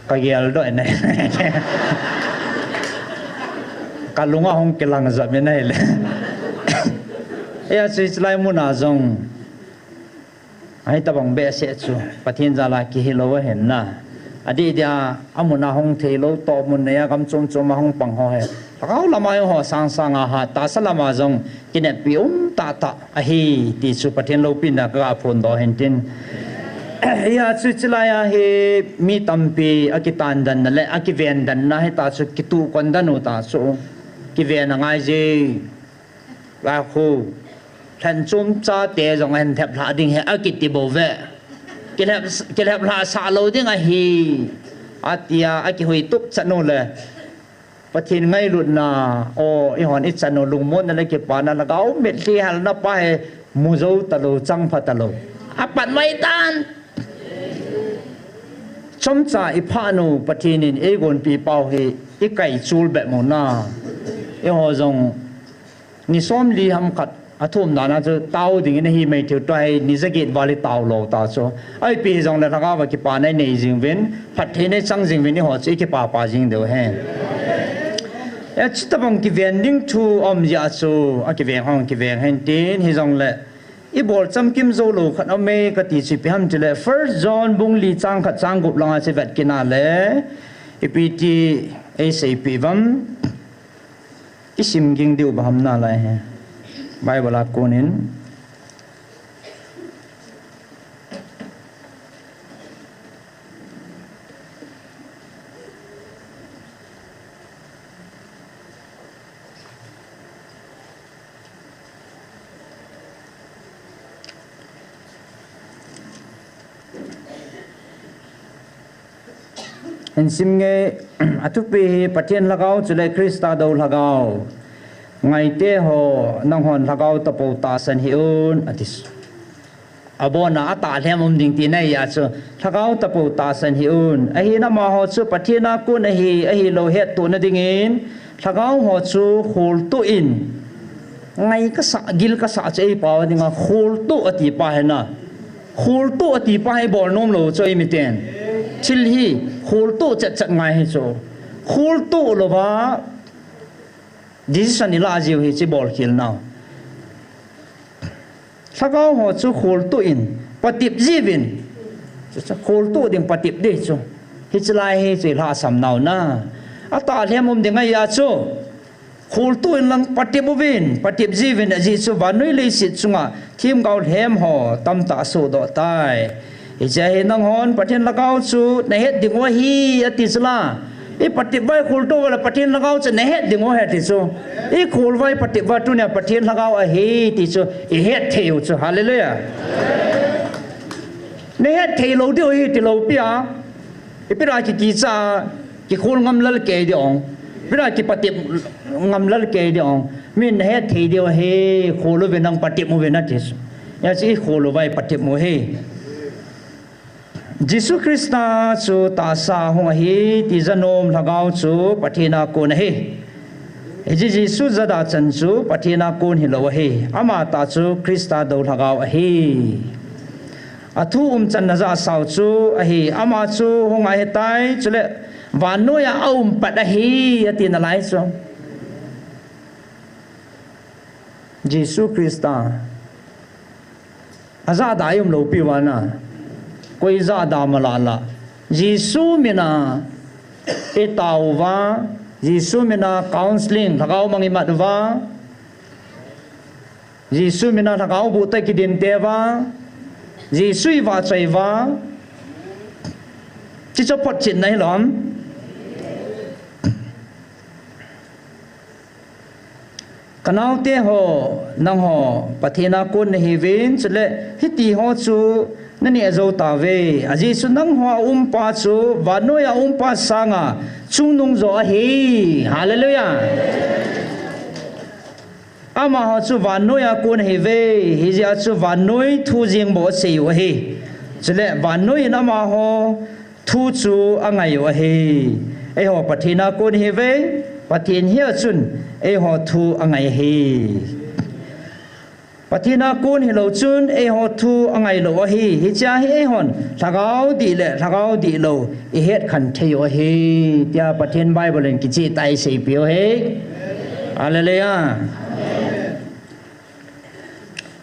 kageldoh in ahile. kalunga hung kilang jep in ahile. Hijeh chun hichelai muna jong, ahi tabang behseh chu Pathen jal a kihilou ahin na. Adeh dia, amun a hung theilou, tohmun neiya gam chom chom a hung pang ho hi, lhagao lama jong ho sang sang a hat, tahsa lama jong kineppi um tahtah ahi ti chu Pathen loupina kaga phondoh ahin tin. Hijeh chun hichelai a hi mi tampi akitandanna le akivendanna hita chu kituhkon dan u ta chu kiven angai je. Lakhu, lhen chom chate jong ahin lhep lhah ding ahi akiti bou ve. Kilhep, kilhep lhah sah lou ding ahi, atia akihui tup chan u le, Pathen ngailutna, o, eihon ichan u lungmonna le kipana, lhagao mitlhi halna pa hi mu jou talou, chang pha talou. Apat mai tan. Chomcha iphah u Pathen in eigonpi pau hi ikai chul bep mo na. Eiho jong ni somli ham khat athum dan a chu tao ding in ahi mai thei, tua hi ni jaget val itao lou ta chu. Ipi hijongle lhagao a kipana inei jing uvin, phattheina ichang jing uvin, eiho chu ikipapa jing diu ahi. Hiche tabang kiven ding thu um jeh a chu, akiveng hon kiveng hen tin, hijongle ibol chamkim jou lou khat aume kati chu ipi ham tile, First John bung li chang khat chang gup langa chu vet kit a le, ipi ti eiseipeh uvam. Isim ging diu bang ham nalai hi. Bible a kon in. Hin sim nge, athupi hi Pathen lhagao chule Christa dou lhagao. Ngaite ho, nanghon lhagao tapou tahsan hih un, ati. Abona atah lhem um ding tina ahia chu, lhagao tapou tahsan hih un. Ahin amaho chu Pathen a kon ahi, ahilou hettohna dingin, lhagao ho chu kholtoh in. Ngai kasah, gil kasah chu eipao dinga, kholtoh ati pa hi na. Kholtoh ati pa hi bol nom lou chu eimiten. Thil hi kholtoh chet chet ngai hi chu. Kholtoh louva decision ilah jiu hi chu bol khel nau. Lhagao ho chu kholtoh in, patep jiuvin. Chu, chu, kholtoh ding patep ding chu. Hichelai hi chu ilhahsam nau na. Atah lhem um ding ahia chu. Kholtoh in lang patep uvin, patep jiuvin ajeh chu vannoi leiset chunga themgao lhem ho tamtah asohdoh tai. Hiche hi nanghon Pathen lhagao chu nahet diu ahi ati chu la. Ipatep uva ikholtoh uva le Pathen lhagao chu nahet diu ahi ati chu. Ikhol uva ipatep uva tunia Pathen lhagao ahi ti chu ihet thei u chu. Hallelujah. Nahet thei lou diu ahi ti lou pi a. Ipi ra kikicha, kikhol ngam lel kei ding ong. Ipi ra kipatep ngam lel kei ding ong. Min nahet thei diu ahi, khol uvin nang patep uvin ati chu. Hijeh chun ikhol uva ipatep u ahi. Jesu Christa chu tahsa hung ahi, ti janom lhagao chu Pathen a kon ahi. Hiche Jesu jada chan chu Pathen a kon hilou ahi. Amatah chu Christa dou lhagao ahi. Athu umchanna jahsau chu ahi, ama chu hung ahitai, chule vannoiya aum pat ahi, ati nalai chu. Jesu Christa. Ajahda ium lou piuva na. Koi jahda mala la. Jesu mina itao uva, Jesu mina counseling, lhagao mang imat uva. Jesu mina lhagao boh tah kidinte uva, Jesu ivahchoi uva, chuchu photchetna hilou ham? Kanaote ho, nangho, Pathen a kon nahiuvin, chule hiti ho chu naneh jou tauve. Ajeh chu nangho a umpa chu vannoiya umpa sanga chungnung jo ahi. Hallelujah. Amaho chu vannoiya kon ahiuve, hijeh a chu vannoi thu jeng bou asei u ahi. Chule vannoi in amaho thu chu angai u ahi. Eiho Pathen a kon ihiuve, Pathen hi a chun eiho thu angai ahi. Pathen a kon hilou chun eiho thu angai lou ahi. Hichea hi eihon lhagao dih le lhagao dihlou ihet khen thei u ahi, tia Pathen Bible in kicheh tah a eiseipeh u ahi. Hallelujah.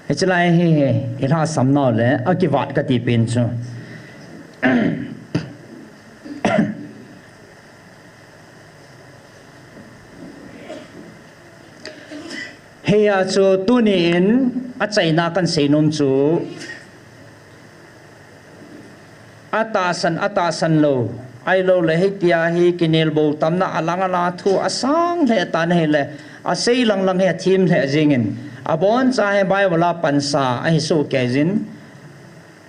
Hiche lai hi, hi, i lhasam nau le, a kivat ka ti pen chu. Hia chu tuni in a chaina kan sei nom chu, a tahsan, a tahsan lou, ahilou le hitia hi kinelbou tamna a lang a la thu a sang lheh tan ahile, a sei lang lang hi a thim lheh jingin, a boncha hi Bible a pansa ahi soh kei jin.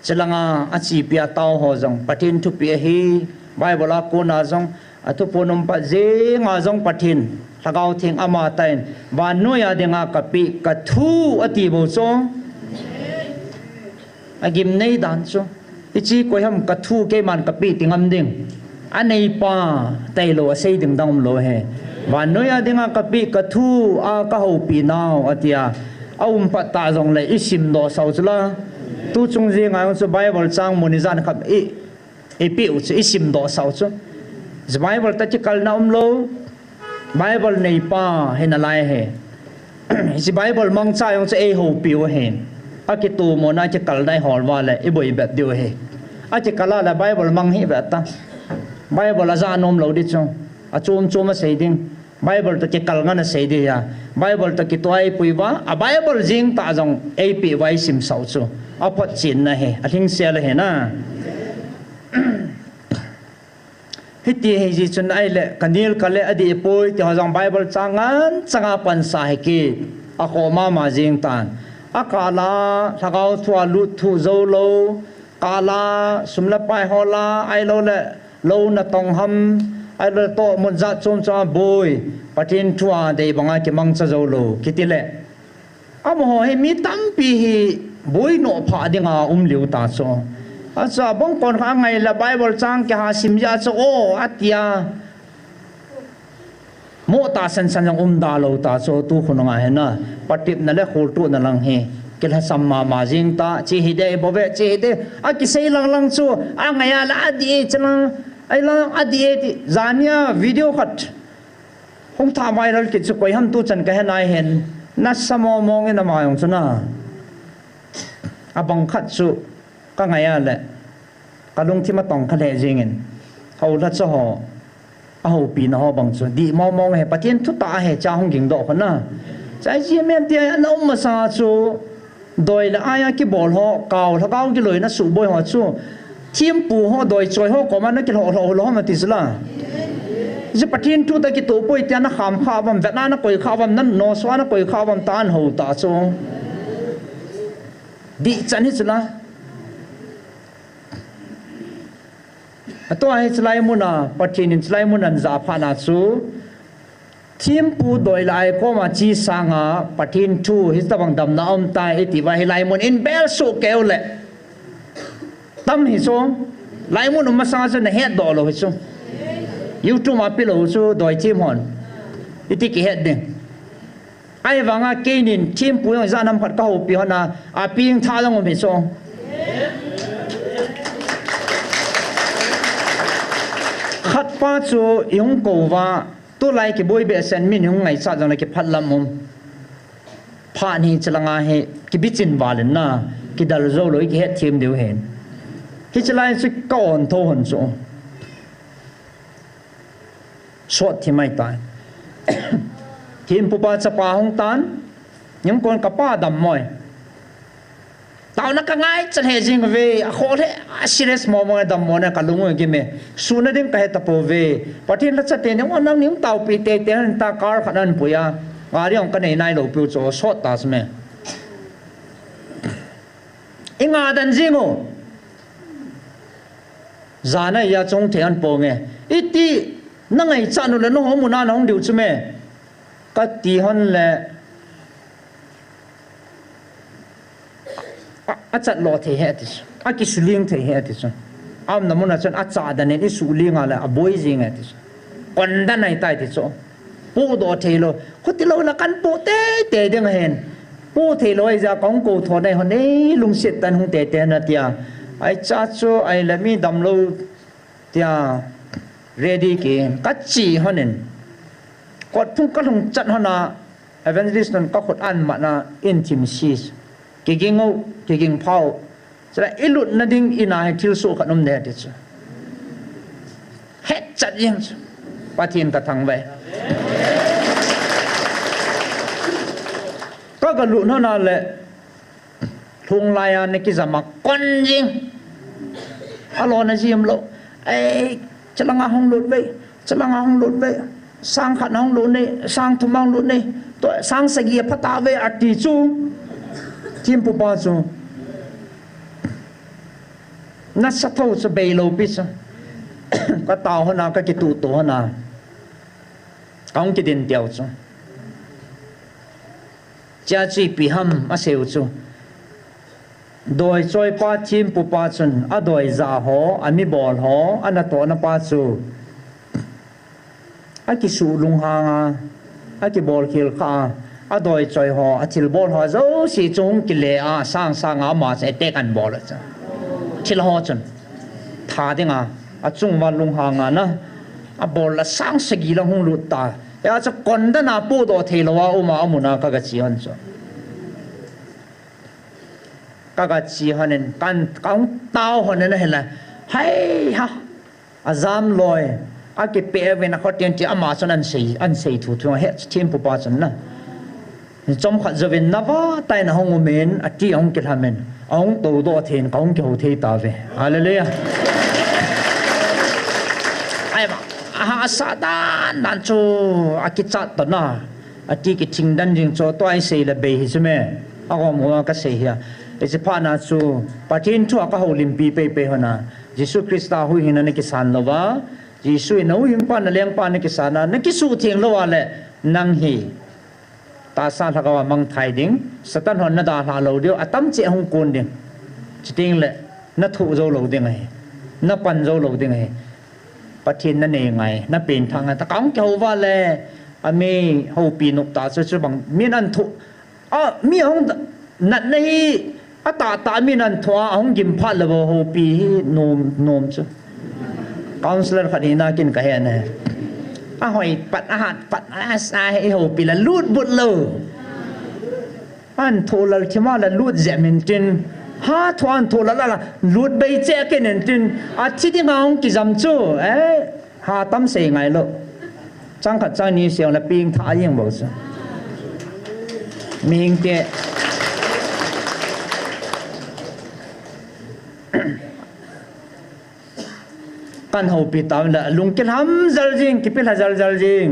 Chulanga a chepi a tao ho jong Pathen thupeh ahi, Bible a kona jong a thuphon um phat jenga jong Pathen Lhagao Theng ama tah in, "Vannoi a dinga kapeh ka thu," ati bou chu. A gimnei dan chu. Hiche koi ham ka thu keiman kapeh ti ngam ding. A neipa tailou a sei ding dang umlou ahi. Vannoi a dinga kapeh ka thu a ka houpi nau, atia. A um phat ta jongle i simdoh sau chu la. Tu chung jenga jong chu Bible chang mun ijat khat i, i peh u chu i simdoh sau chu. Chu Bible toh kikalna umlou. Bible neipa hi nalai ahi. Hiche Bible mangcha jong chu ei houpi u ahi. A kitomona kikalna i hol uva le i boi bep diu ahi. A kikal a le Bible mang hih ve ta. Bible a ja nom lou ding chu. A chom chom a sei ding. Bible toh kikal ngen a sei ding ahi. Bible toh kitoh a i pui uva, a Bible jeng tah jong ei peh uva i sim sau chu. A photchenna ahi, a lhingsel ahi na. Hiti ahi jeh chun ahile, ka nel ka le a dih poi, ti ho jong Bible chang ngen changa pansa ahi kit, a khoh mama jeng tan. A kal a, Lhagao thu a lut thuh jou lou, kal a, sum le pai hol a, ahilou le, lou natong ham, ahilou le tohmun jat chom chom a boi, Pathen thu a dei banga kimangcha jou lou, kiti le. Amaho hi mi tampi hi boi noh phah dinga um liu ta chu. Achu abang kon kha angai le Bible chang kiha sim jeh a chu, o, atia. Mo tahsan san jong um da lou ta chu, tu khun nga hi na. Patepna le kholtohna lang hi. Kilhasam mama jeng ta, che hih ding bou ve, che hih ding. A kisei lang lang chu, angai a le a dih e, che lang, ahilou a dih e ti. Jan nia video khat hung tha viral kit chu, koi ham tu chan ka he nai hen, nasa mong mong in ama jong chu na. Abang khat chu ka ngai a le, ka lungthim a tong kha lheh jeng in. Houlha cha ho, a houpina ho bang chu, dih mong mong ahi, Pathen thutah ahi, cha hung ging doh kho na. Cha ji men ti a na um masa chu, doi le ai a kibol ho, kau Lhagao giloina suboi ho chu, thempu ho, doi choi ho koma na kilhoh lhoh lou ham ati chu la. Ji Pathen thu toh kitoh poi tia na kham kha uvam, vetna na koi kha uvam, na noso a na koi kha uvam, ta an hou ta chu. Dih chan hi chu la. Atua hi chulai mun a, Pathen in chulai mun a an ja phat na chu, thempu doi le ai koma che sanga, Pathen thu hi tabang damna um tai, i ti uva hilai mun in bel soh keu le. Tam hi chu, lai mun um masang chu na het doh lou hi chu. YouTube a pe lou chu, doi them hon. I ti kihet ding. Ahivanga keinin thempu jong ijat ham khat ka houpi hon a, a peng tha jong um hi chu. Khat pa chu i hung kou uva, tulai kiboi behseh in min hung ngaichat jong le kiphat lam um. Phat hi chulanga hi kibichin val in na, kidel jou lou, i kihet them diu hin. Hiche lai chu ka on tho hon chu. Sot thim ahi tai. Thempu pa chapa hung tan, jong kon ka pa dammo e. Taona ka ngaicha lheh jing uve, a kho lheh, a serious mo mo dammo na ka lung u gim e. Suna ding ka he tapouve. Pathen lhacha te ning, o nangni hung taopi teitei hen ta, car khat nan pui a. Gari jong ka nei nai lou piu chu, sot ta chu me. I nga dan jing u. Jan a ia chung thei an ponge. Iti na ngaichat u le nangho mun a na hung diu chu me. Ka ti hon le, a, a chat lo thei he ati chu. A kisuling thei he ati chu. A umna mun a chun a chah dan in i suling a le a boi jing e ati chu. Kon dan ahi tai ti chu. Pohdoh thei lou. Khuti lou la kan poh teitei ding ahin. Poh thei lou ahi jeh a ka hung kou tho nai hon, ei lungset tan hung teitei na tia. Ahi cha chu ahile mi damlou tia ready kei in ka che hon in. Kot phung kalhung chat hon a, evangelist nun kakhut an mat na in thim si. Kiging u, kiging pha u. Chule ilut nading in a hi thil soh khat um ding ti chu. Het chat jeng chu. Pathen kathangvah e. Kagalut hon a le, lhung lai a nakijam a kon jing. Alona jim lou. Ei, chalanga hung lut vei. Chalanga hung lut vei. Sang khat hung lut nei, sang thum hung lut nei. Tua sang sagi a phatah vei ati chu. Thempupa chu. Nasa tho chu beilou pi chu. Katao hon a, kakituh tuh hon a. Kahung kidin teu chu. Chia chu ipi ham aseiu chu. Doichoipa thempupa chun adoi jah ho, ami bol ho, anatohna pa chu. Akisuh lunghang a, akibol khel kha a, adoichoi ho, athilbol ho, jouse chu hung kile a, sang sang a ama chu attack anbol a chu. Thil ho chun. Tha ding a, achung uva lunghang a na. Abol la sang sagi la hung lut ta. Hia chu kon dan a podoh thei lou a um a, amun a kagache hon chu. Kagache hon in, kan, kahung tao hon in ahile. Hai ha. Ajam loi. Akipeh uvin akhotin ti ama chun ansei, ansei thu thu he thempupa chun na. Chomkhat jouvin nava tai nahung um in, ati ahung kilham in. Ahung toudoh thei in, kahung kihou thei tauve. Hallelujah. Ai ma, aha, asa dan dan chu akichat to na. Ati kithing dan jing chu tua isei le bei hi chu me. Agom gom a kasei hi a. Hiche phat na chu Pathen thu a kahoulimpi pei pei hon a. Jesu Christa huhhingna nakisan lou va. Jesu in nahuhhingpa nalengpa nakisan a. Nakisuhtheng lou a le nang hi tahsa lhagao a mangthai ding. Satan hon nadalhah lou diu. Atam cheh hung kun ding. Chuteng le nathoh jou lou ding ahi. Napan jou lou ding ahi. Pathen nanei ngai, napengthah ngai. Ta kahung kihou uva le, ami houpi nop ta chu, chubang min anthoh. A, mi ahung natna hi, atahtah min anthoh a, ahung gim phat le bou houpi hi nom, nom chu. Counselor khat hina kin kahe ne. Ahoi pat, ahat pat, asa hi houpi la lut but lou. Anthoh lal thima la lut jep intin. Ha thu anthoh lal la lut bei cheh kin intin. Athi dinga hung kijam chu. Eh, ha tam sei ngai lou. Chang khat chang ni seng la pengthah jeng bou chu. Mihing te. Kan houpi tauvin la, lung kilham jal jing, kipilha jal jal jing.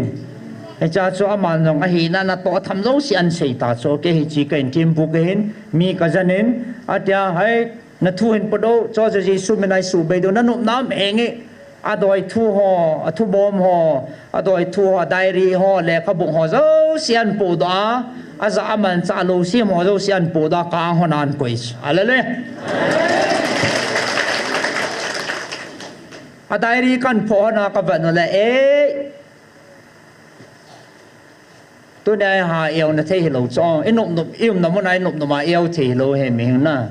Hiche chu aman jong ahina natoh tham jouse ansei ta chu, kei hiche kahin thempu kahin, mi kajan in, atia hai, nathu hin podoh, chu chu Jesu min a isuhbei diu, nanop nam eng e, adoi thu ho, athubom ho, adoi thu ho, diary ho, lekhabu ho, jouse anpodoh a, ajah amanchah lou sem ho, jouse anpodoh a, kang hon a ankoi chu. Hallelujah. A diary kan phoh hon a kavet u le, ei. Tunia ha euna thei hilou chu. Inop nop, iumna mun a inop nop a eu thei hilou hi mihing na.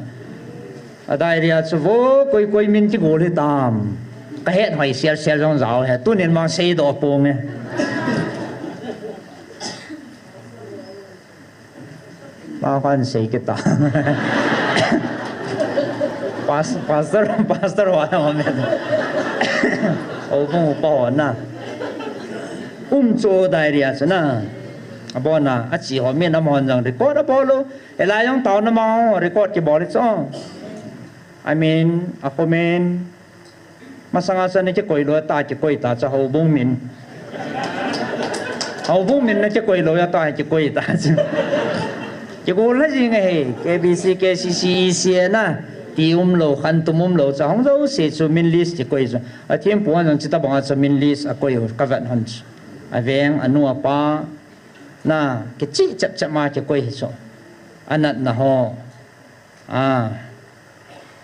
A diary a chu vo koi koi min kigol hitam. Kahet hoi sel sel jong jao hi. Tunin mang seidoh ponge. Ma khan sei kita. Pas-, pastor, pastor ho na men. O bung pa ho na. Um chu diary a chu na. Abona, achi ho min amahon jong record abol u. Elai jong taona ma ho record kibol chu. I mean, a comment. Masanga chu nakikoi lou ta, kikoi ta chu houbung min. Houbung min nakikoi lou ta, kikoi ta chu. Kigol lha jing ahi, K B C, K C C, E C A na. Ti umlou, khantum umlou chu, hung jouse chu min list kikoi chu. Athempu hon jong chuti banga chu min list akoi u, kavet hon chu. Aveng, anu apa, na, kichih chep chep ma kikoi hi chu. Anatna ho. A,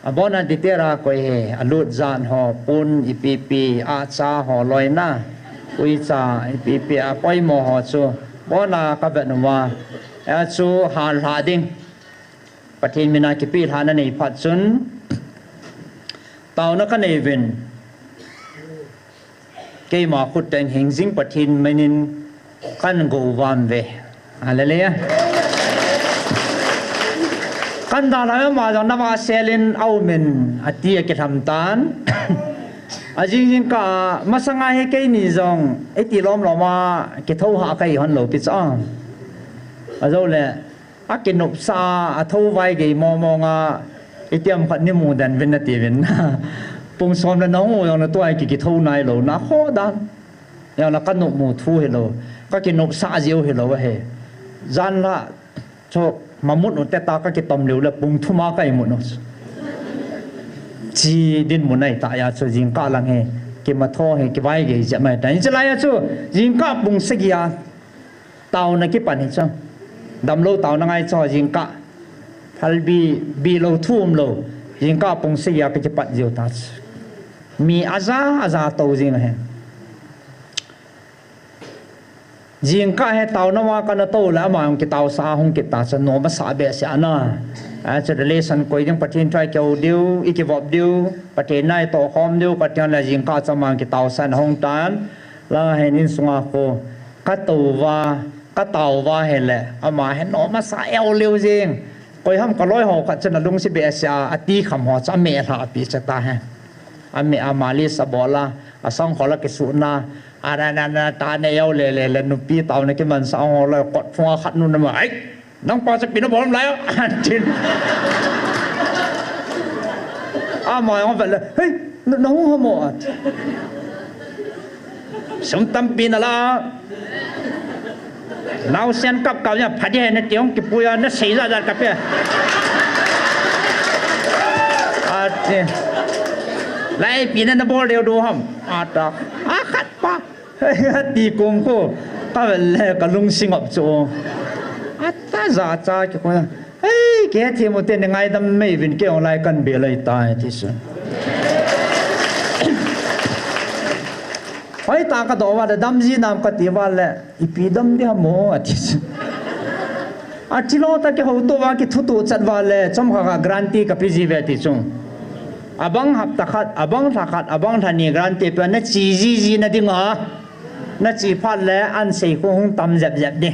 abona detail a koi hi, alut jat ho, pun, ipi ipi, acha ho, loina, uicha, ipi ipi, apoimo ho chu, abona kavet uva, a chu hal lha ding. Pathen mina kipelhah nanei phat chun, taona kanei uvin. Keima khut teng hingjing Pathen minin Kan go vam ve. Hallelujah. Kan dalha ma jong nava selin aumin ati akilham tan. Ajing jing ka masanga hi keini jong iti lom lom a kitho ha kai hon lo pi cha. Ajo le akinopsa, atho vai gei momo nga, itiam khat ni mu den vin nati vin. Pung som le nong u jong na tua ki kitho nai lo na kho dan. Jong na kanop mu thu hi lo. Kakinopsa jiu hi lo he. Jan la cho mamut u te ta kakitom liu le pung thuma kai mu no. Chi din mu nai ta ya chu jingkah lang he. Kimatho he kivai gei jep mai ta. Chi lai ya chu jingkah pung sagi a. Taona kipan hi chu. Damlou taona ngai chu jingkah. Phalbi, bi lou thum lou. Jingkah pung sagi a kakipat jiu ta chu. Mi aja, aja tou jing ahi. Jingkah hi taona ma kana tou le ama jong kitaosa hung kit ta chu nom asa behseh ana. A chu relation koi ding Pathen thu a kihou diu, i kivop diu, Pathen na i tohkhom diu, Pathen le jingkah chu ama jong kitaosa na hung tan. Lang hin insunga khu. Ka tou va, ka tao va hile, ama hi nom asa eu leu jing. Koi ham ka loi ho khat chun alungsi behseh a, ati kham ho chu ameh lha api cha ta he. Ameh a malis abol a, asang khol a kisuna, a na na na ta ne eu le le le nupi tao na kiman sa ho le kot phung a khat nu na ma, "Ai, nang pa cha pi na bol lai," a tin. Ama jong vet le, "Hei, na, na hung ha mo," a ti. Sum tampi na la. Naosen kap kap nia, phat ding ahi nati hung kipui a, nasei jat jat kape. Ati. Lai pi na nabol deu du ham. Ata. Akhat pa. Ati kum khu. Ka vel le ka lung singap chu. Ata jacha ki khu. Hei, kei hethem u te ni ngaidam mei vin kei jong lai kan be lai tai ti chu. Hoi ta ka do va le dam ji nam ka ti va le, ipi dam di ham o, ati chu. Athi lou ta kihouto va kithuto chat va le, chomkhat khat guarantee ka pe ji ve ti chu. Abang hapta khat, abang lha khat, abang lha ni guarantee pe na chi ji ji na ding a. Na chi phat le an sei khu hung tam jep jep di.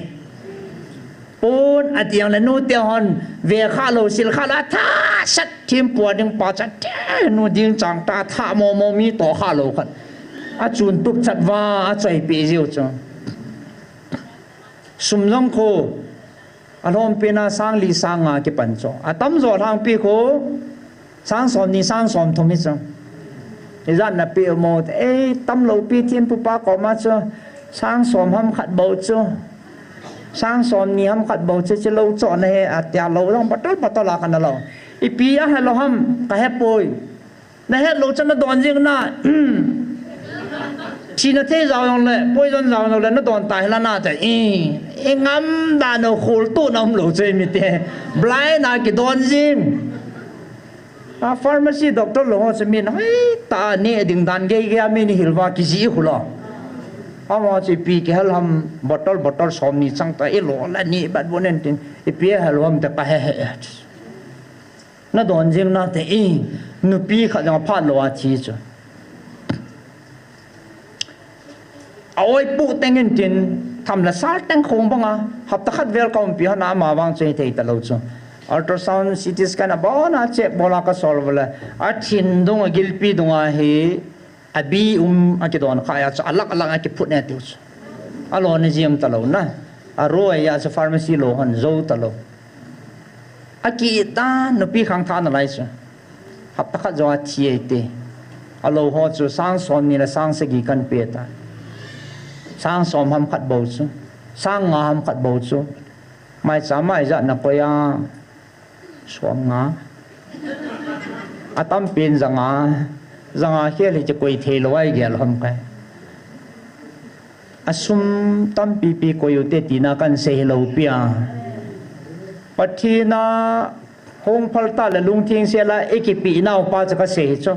Pon ati jong le nu te hon ve kha lou, sil kha lou, atha sat thim pua ding pa cha te nu ding chang ta tha mo mo mi to kha lou khat. Achun tup chat va, achoi pe jiu chu. Sum jong khu, alhom pi na sang li sang nga kipan chu. Atam jo lhang pi khu, Sang som ni, sang som thum hi chu. Ijat na pe mo, ei, tam lou pi thin pu pa koma chu. Sang som ham khat bou chu. Sang som ni ham khat bou chu, chu lou cho na he, atia lou jong bottle, bottle a kana lou. Ipi a he lou ham, ka he poi. Na het lou chu na don jing na. Thina thei jao jong le, poison jao jong le, na don ta hi la na te. I, i ngam da no khol tu na um lou chu mi te. Blind a kidon jing. A pharmacy doctor lou ho chu min, hei, ta ne ding dan gei gei a min hil va kiji khu lou. Ama chu ipi kihal ham bottle bottle som ni chang ta i lou la ni bat bon en tin. Ipi hal ham te ka he he. Na don jing na te i nupi khat jong phat lou a thi chu. A oi pu teng in tin, tham la sal teng khong banga, hapta khat vel ka umpi hon a, ama vang chu hithei ta lou chu. Ultrasound, C T scan a bona check bola ka sol vela, a thin dung a gilpi dung a hi, a bi um a kidon kha ya chu, a lak a lak a kiphut ne tiu chu. A lou ni jim ta lou na. A roi ya chu pharmacy lou hon zo ta lou. A ki ta nupi khang tha na lai chu. Hapta khat jo a thi ei te. A lou ho chu sang som ni le sang sagi kan pe ta. Sang som ham khat bou chu. Sang nga ham khat bou chu. Mai cha mai ja na koi a. Som nga. A tam pen ja nga. Ja nga khel hi chi koi thei lou ai gel ham kai. A sum tampi pi koi u te tina kan sei hi lou pi a. Pathen a hung phal ta le lungthim sel a i kipi nau pa chu ka sei hi chu.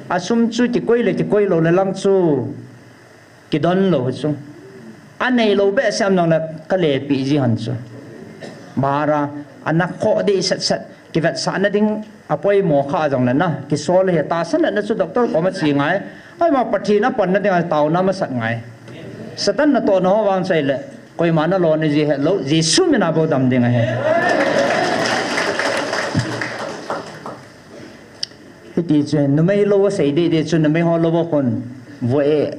A sum chu kikoi le kikoi lou le lang chu kidon lou hi chu. A nei lou behseh am nang le ka le pi ji han chu. Bara a na kho di sat sat. Kivetsahna ding a poimo kha jong le na, kisol hi tahsan le na chu doctor koma chi ngai. Ai ma Pathen a panna ding a taona masat ngai. Satan natohna ho vang chu ahile, koima nalona ji helou, Jesu mina bou dam ding ahi. Hiti chu numei lou asei deh deh chu, numei ho lou a khun voi e.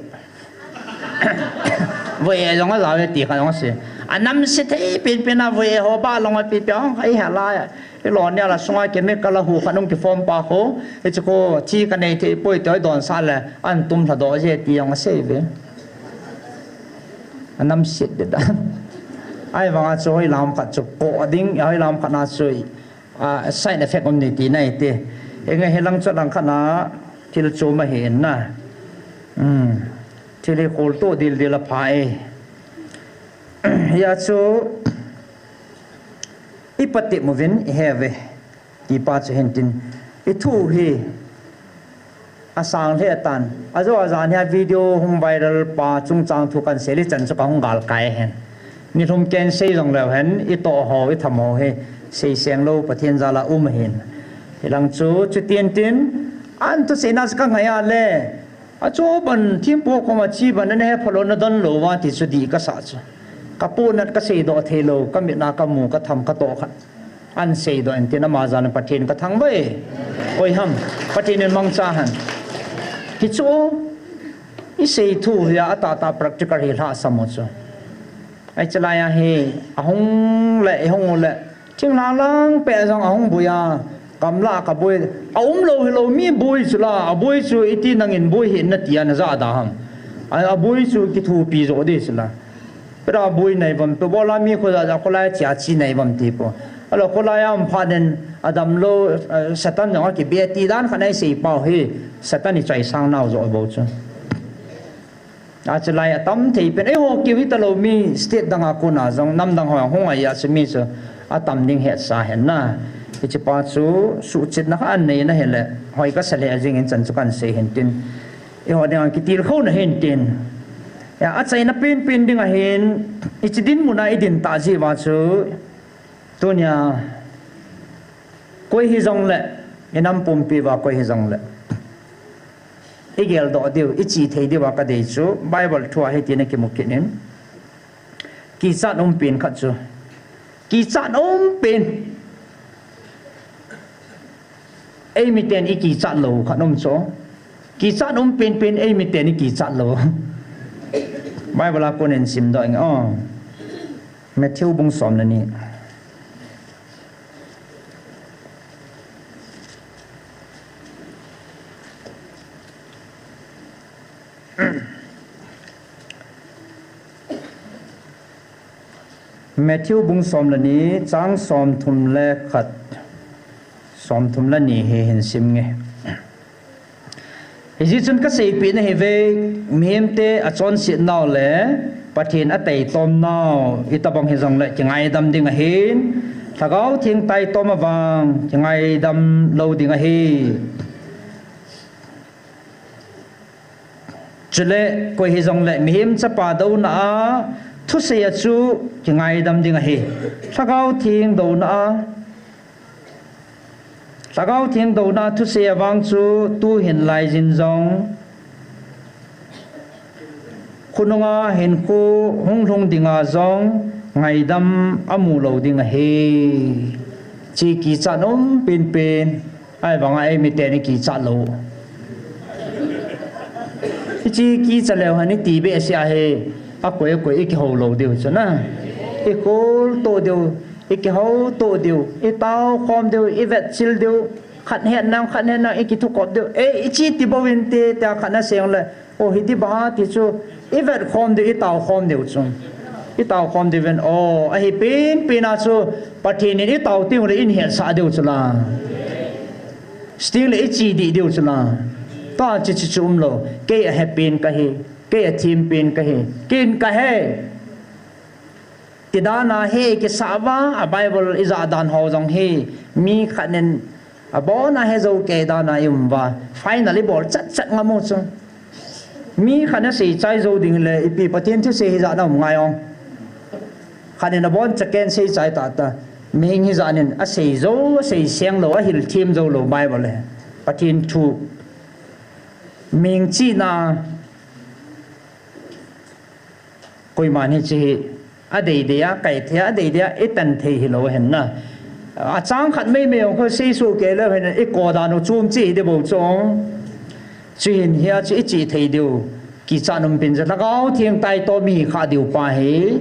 Voi e jong ajao e ti kha jong asei. Anamse thei penpen a voi e ho ba long a pipi a hung khai hela. Ilon nia la sunga chemical a hu kha nung kiform pa kho. Hichu kho thi kanei thei poi ti ho idonsah le, ahin tum lha doh je ti jong asei ve. Anamse deh dan. Ahivanga chu hoilam khat chu koh ding, hoilam khat na chu, ah, side effect um ni tina iti. Inge hilang chu langkhat na thil chu ma hi in na. Hmm. Thil hi kholtoh dildil apha e. Hia chu ipatep uvin ihe uve. Tipa chu hintin. Ithu hi asang lheh tan. Ajo ajan hia video hung viral pa chungchang thu kahin sei le chan chu kahung galkai ahin. Nilhum ken sei jongleu hen, itoh ho, itham ho hi seiseng lou Pathen jal a um ahin. Hilang chu, chuti hintin, ahin thuseina chu kangai a le, achu ban thempu koma che ban ana hepha lou, nadon lou uva ti chu dih kasah chu. Kapohnat kaseidoh theilou, kamit na kamu, katham, katoh khat. Ahin seidoh in tin ama jan Pathen kathangvah e. Koi ham, Pathen in mangcha hen. Hichu, isei thu hia atahtah practical hi lhahsam u chu. Hiche lai a hi, ahung le, ihung u le, thinglhang lang peh jong ahung boi a, gamla kaboi. Aumlou hilou, mi boi chu la, aboi chu iti nangin boi hih in nati a najah da ham. A, aboi chu kithopi joh ding chu la. Pera boi nai uvam, pebol a mi kho jat jat kholai chia che nai uvam ti po. Ahilou kholai a um phat in adamlou, eh, Satan jong akibe ti dan khat nei sei pau hi, Satan ichaisang nau joh bou chu. Achu lai atam thei pen, eiho keu hitalou mi state dang a kona jong, nam dang ho hung a hia chu mi chu atam ding hetsa hen na. Hiche pa chu suhchetna kha anei na hile, hoi kasa lheh jing in chan chu kahin sei hintin. Eiho dinga kitilkhouna hintin. Hia, achaina penpen ding ahin, hiche dinmun a idin tah jeh uva chu, tunia, koi hijongle, inam pumpi uva koi hijongle, igeldoh diu, iche thei diuva kadei chu, Bible thu a hitin akimu kit in. Kichat umpen khat chu. Kichat umpen. Eimiten ikichat lou khat um chu. Kichat umpen pen eimiten ikichat lou. Bible a kon in simdoh inge o. Matthew bung som le ni. Matthew bung som le ni, chang somthum le khat, somthum le ni hi hin sim inge. Hijeh chun kaseipeh nahiuve, mihemte achonset nau le Pathen ataitom nau itobang hijongle kingaidam ding ahin, Lhagao Theng taitom avang kingaidam lou ding ahi. Chule koi hijongle mihem chapa douna a thusei a chu kingaidam ding ahi. Lhagao Theng douna a, Lhagao Theng douna a thusei avang chu tuhin laijin jong khonunga hinkho hung lhung dinga jong ngaidam amu lou ding ahi. Hiche kichat um penpen. Ahivanga eimiten ikichat lou. Hiche kicha leu hen iti behseh ahi. Akoi akoi ikihou lou diu chu na. Ikholtoh diu, ikihoutoh diu, itaokhom diu, ivetchil diu, khat het nang, khat het nang, ikithukhop diu. E, iche ti bou inte, tia khat nasei le. O, hiti banga ti chu, ivetkhom diu, itaokhom diu chu. Itaokhom diu vin, o, ahi penpen a chu, Pathen in itao teng ule in hetsah diu chu la. Sting le iche dih diu chu la. Tua chu chu chu umlou. Kei ahepen kahi, kei athem pen kahi, ken kahe. Ti dan a hi kisah uva, a Bible ijah dan ho jong hi, mi khat in abon a hejou kei dan a i um uva, final ibol chat chat ngam u chu. Mi khat in asei chai jou ding le, ipi Pathen thusei hijat na um ngai ong. Khat in aboncha ken sei chai tata, mihing hijat in asei jou, asei seng lou, ahil them jou lou Bible le. Pathen thu. Mihing chihna Koiman hiche hi adei dei a, kai thei a, adei dei a, i tan thei hilou hen na. Achang khat mei mei ong kho sei su ke lou hen, i ko dan u chom chi hi de bou chong. Chuhin hia chu i chi thei diu. Kicha numpin ja lhagao theng tai to mi kha diu pa hi.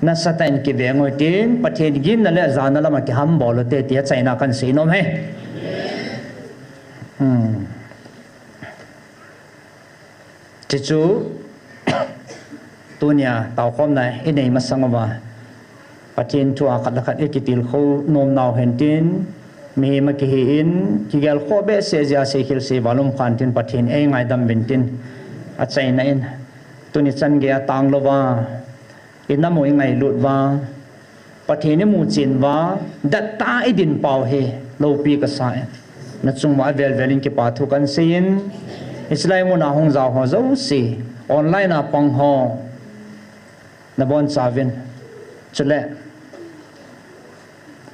Nasatah in kiveng u tin, Pathen ginna le jana lama kihambol u te tia chaina kan sei nom e. Hmm. Chuchu, tunia taokhomna i nei masang uva, Pathen thu a khat le khat i kitilkhou nom nau hen tin, mihem a kihi in, kigel khoh behseh jeh a seikhel sei val um khan tin, Pathen ei ngaidam uvin tin, achaina in, tuni chan gei a tang louva, i nam u i ngailut uva, Pathen i muchen uva, dat tah a i din pau hi, loupi kasa e. Na chung uva avel vel in kipa thu kan sei in, hiche lai mun a hung jao ho jouse, online a pang ho, nabonchauvin. Chule,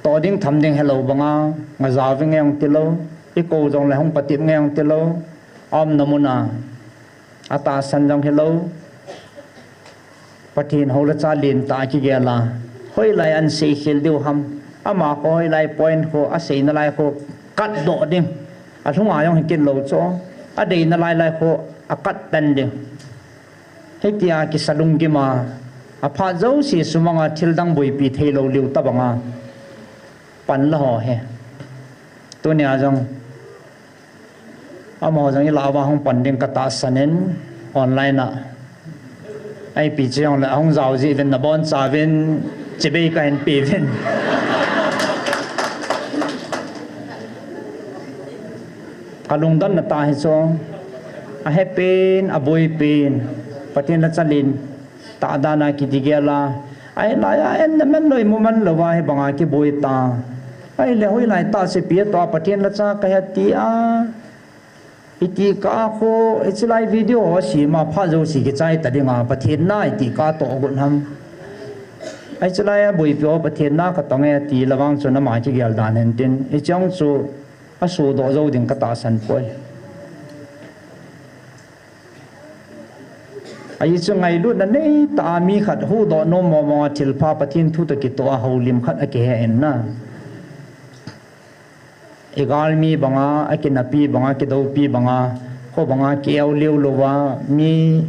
toh ding tham ding helou banga, nga jao vinge ong tilou, i kou jongle hung patep nge ong tilou, aumna mun a, atahsan jong hilou. Pathen hou le cha lentah a kigel a, hoilai a seikhel diu ham, ama kho hoilai point kho, aseina lai kho, katdoh ding. Alhunga jong hikit lou chu, adeina lai lai kho, akat tan ding. Hitia kisa lunggim a, aphat jouse sumanga thildang boipi theilou liu tobanga, pan la ho hi. Tunia jong, amaho jong i lah uva hung pan ding katahsan in, online a. Ipi hijongle ahung jao jeh uvin nabonchauvin, chibai kahin pe uvin. Kalungdonna tah hichu, ahepen, aboipen, Pathen le cha lentah dan a kiti gel a, ahilai a, en na man lou, imu man louva hibanga kiboi ta. Ahile hoilai tah sepi a toh a Pathen le cha kahi tia, iti kah a kho, hiche lai video ho sem a phat jouse kichai ta dinga, Pathen na iti kah a toh got ham. Hiche lai a boipi ho Pathen na katong e ti la vang chun ama kigel dan hen tin, hiche jong chu asodoh jou ding katahsan poi. Ajeh chu ngailutna neitah a mi khat huhdoh nom mong mong a thilpha Pathen thu toh kitoh a houlim khat akihe in na. I galmi banga, akinapi banga, kidoupi banga, kho banga ki-eu liu louva, mi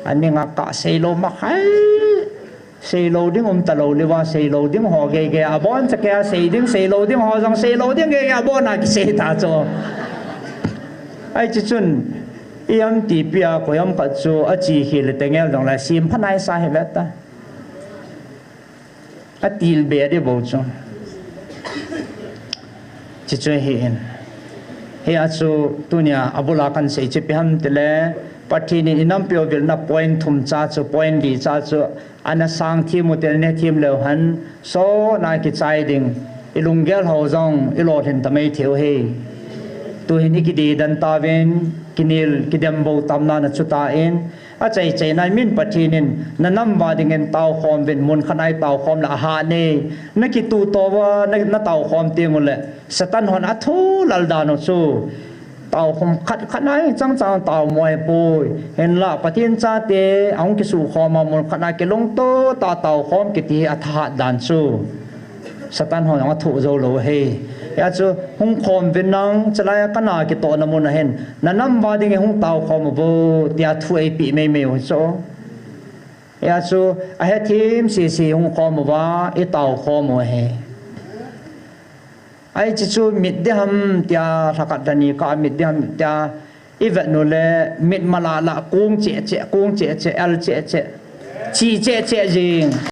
aninga kah seilou makhai, seilou ding um talou liuva, seilou ding ho gei gei a abon cha kei a sei ding, seilou ding ho jong seilou ding gei gei a abon a kisei ta chu. Ahi chu chun, i am tipi a, koi am khat chu achi khel le tengel jongle sem pha naisa hi ve ta. Atil be ding bou chu. Chuchu ahi in. Hia chu tunia abul a kan sei chu ipi ham tile, Pathen in i nampi u vilna point thum cha chu, point li cha chu, ana sang them u tile, ne them leu hen, sot na kichai ding, i lunggel ho jong i lolhin ta mai thei u hi. Tuhin i kidedan tauvin, kinel, kidem bou tamna na chu tan, achai chaina min Pathen in, na nam uva dingin taokhom uvin, mun khat a i taokhom le ahah e, na kituto uva, na, na taokhom teng ule, Satan hon athu lal dan u chu, taokhom khat khat a hi chang chang tao mo ahipoi, hinla Pathen chate, ahung kisukhom a mun khat a kilungto tah a taokhom kiti hi athahat dan chu. Satan ho jong athoh jou lou ahi. Hia chu hung khom uvin nang, chulai a kana kitohna mun a hin, na nam uva dingin hung taokhom uvo, tia thu eipeh mei mei u chu. Hia chu ahethem sese hung khom uva, i taokhom u ahi. Ahi chu chu mit ding ham tia, lhakhat lhani kah a mit ding ham tia, i vet u le, mit malala kong cheh cheh, kong cheh cheh, al cheh cheh, chi cheh cheh jing.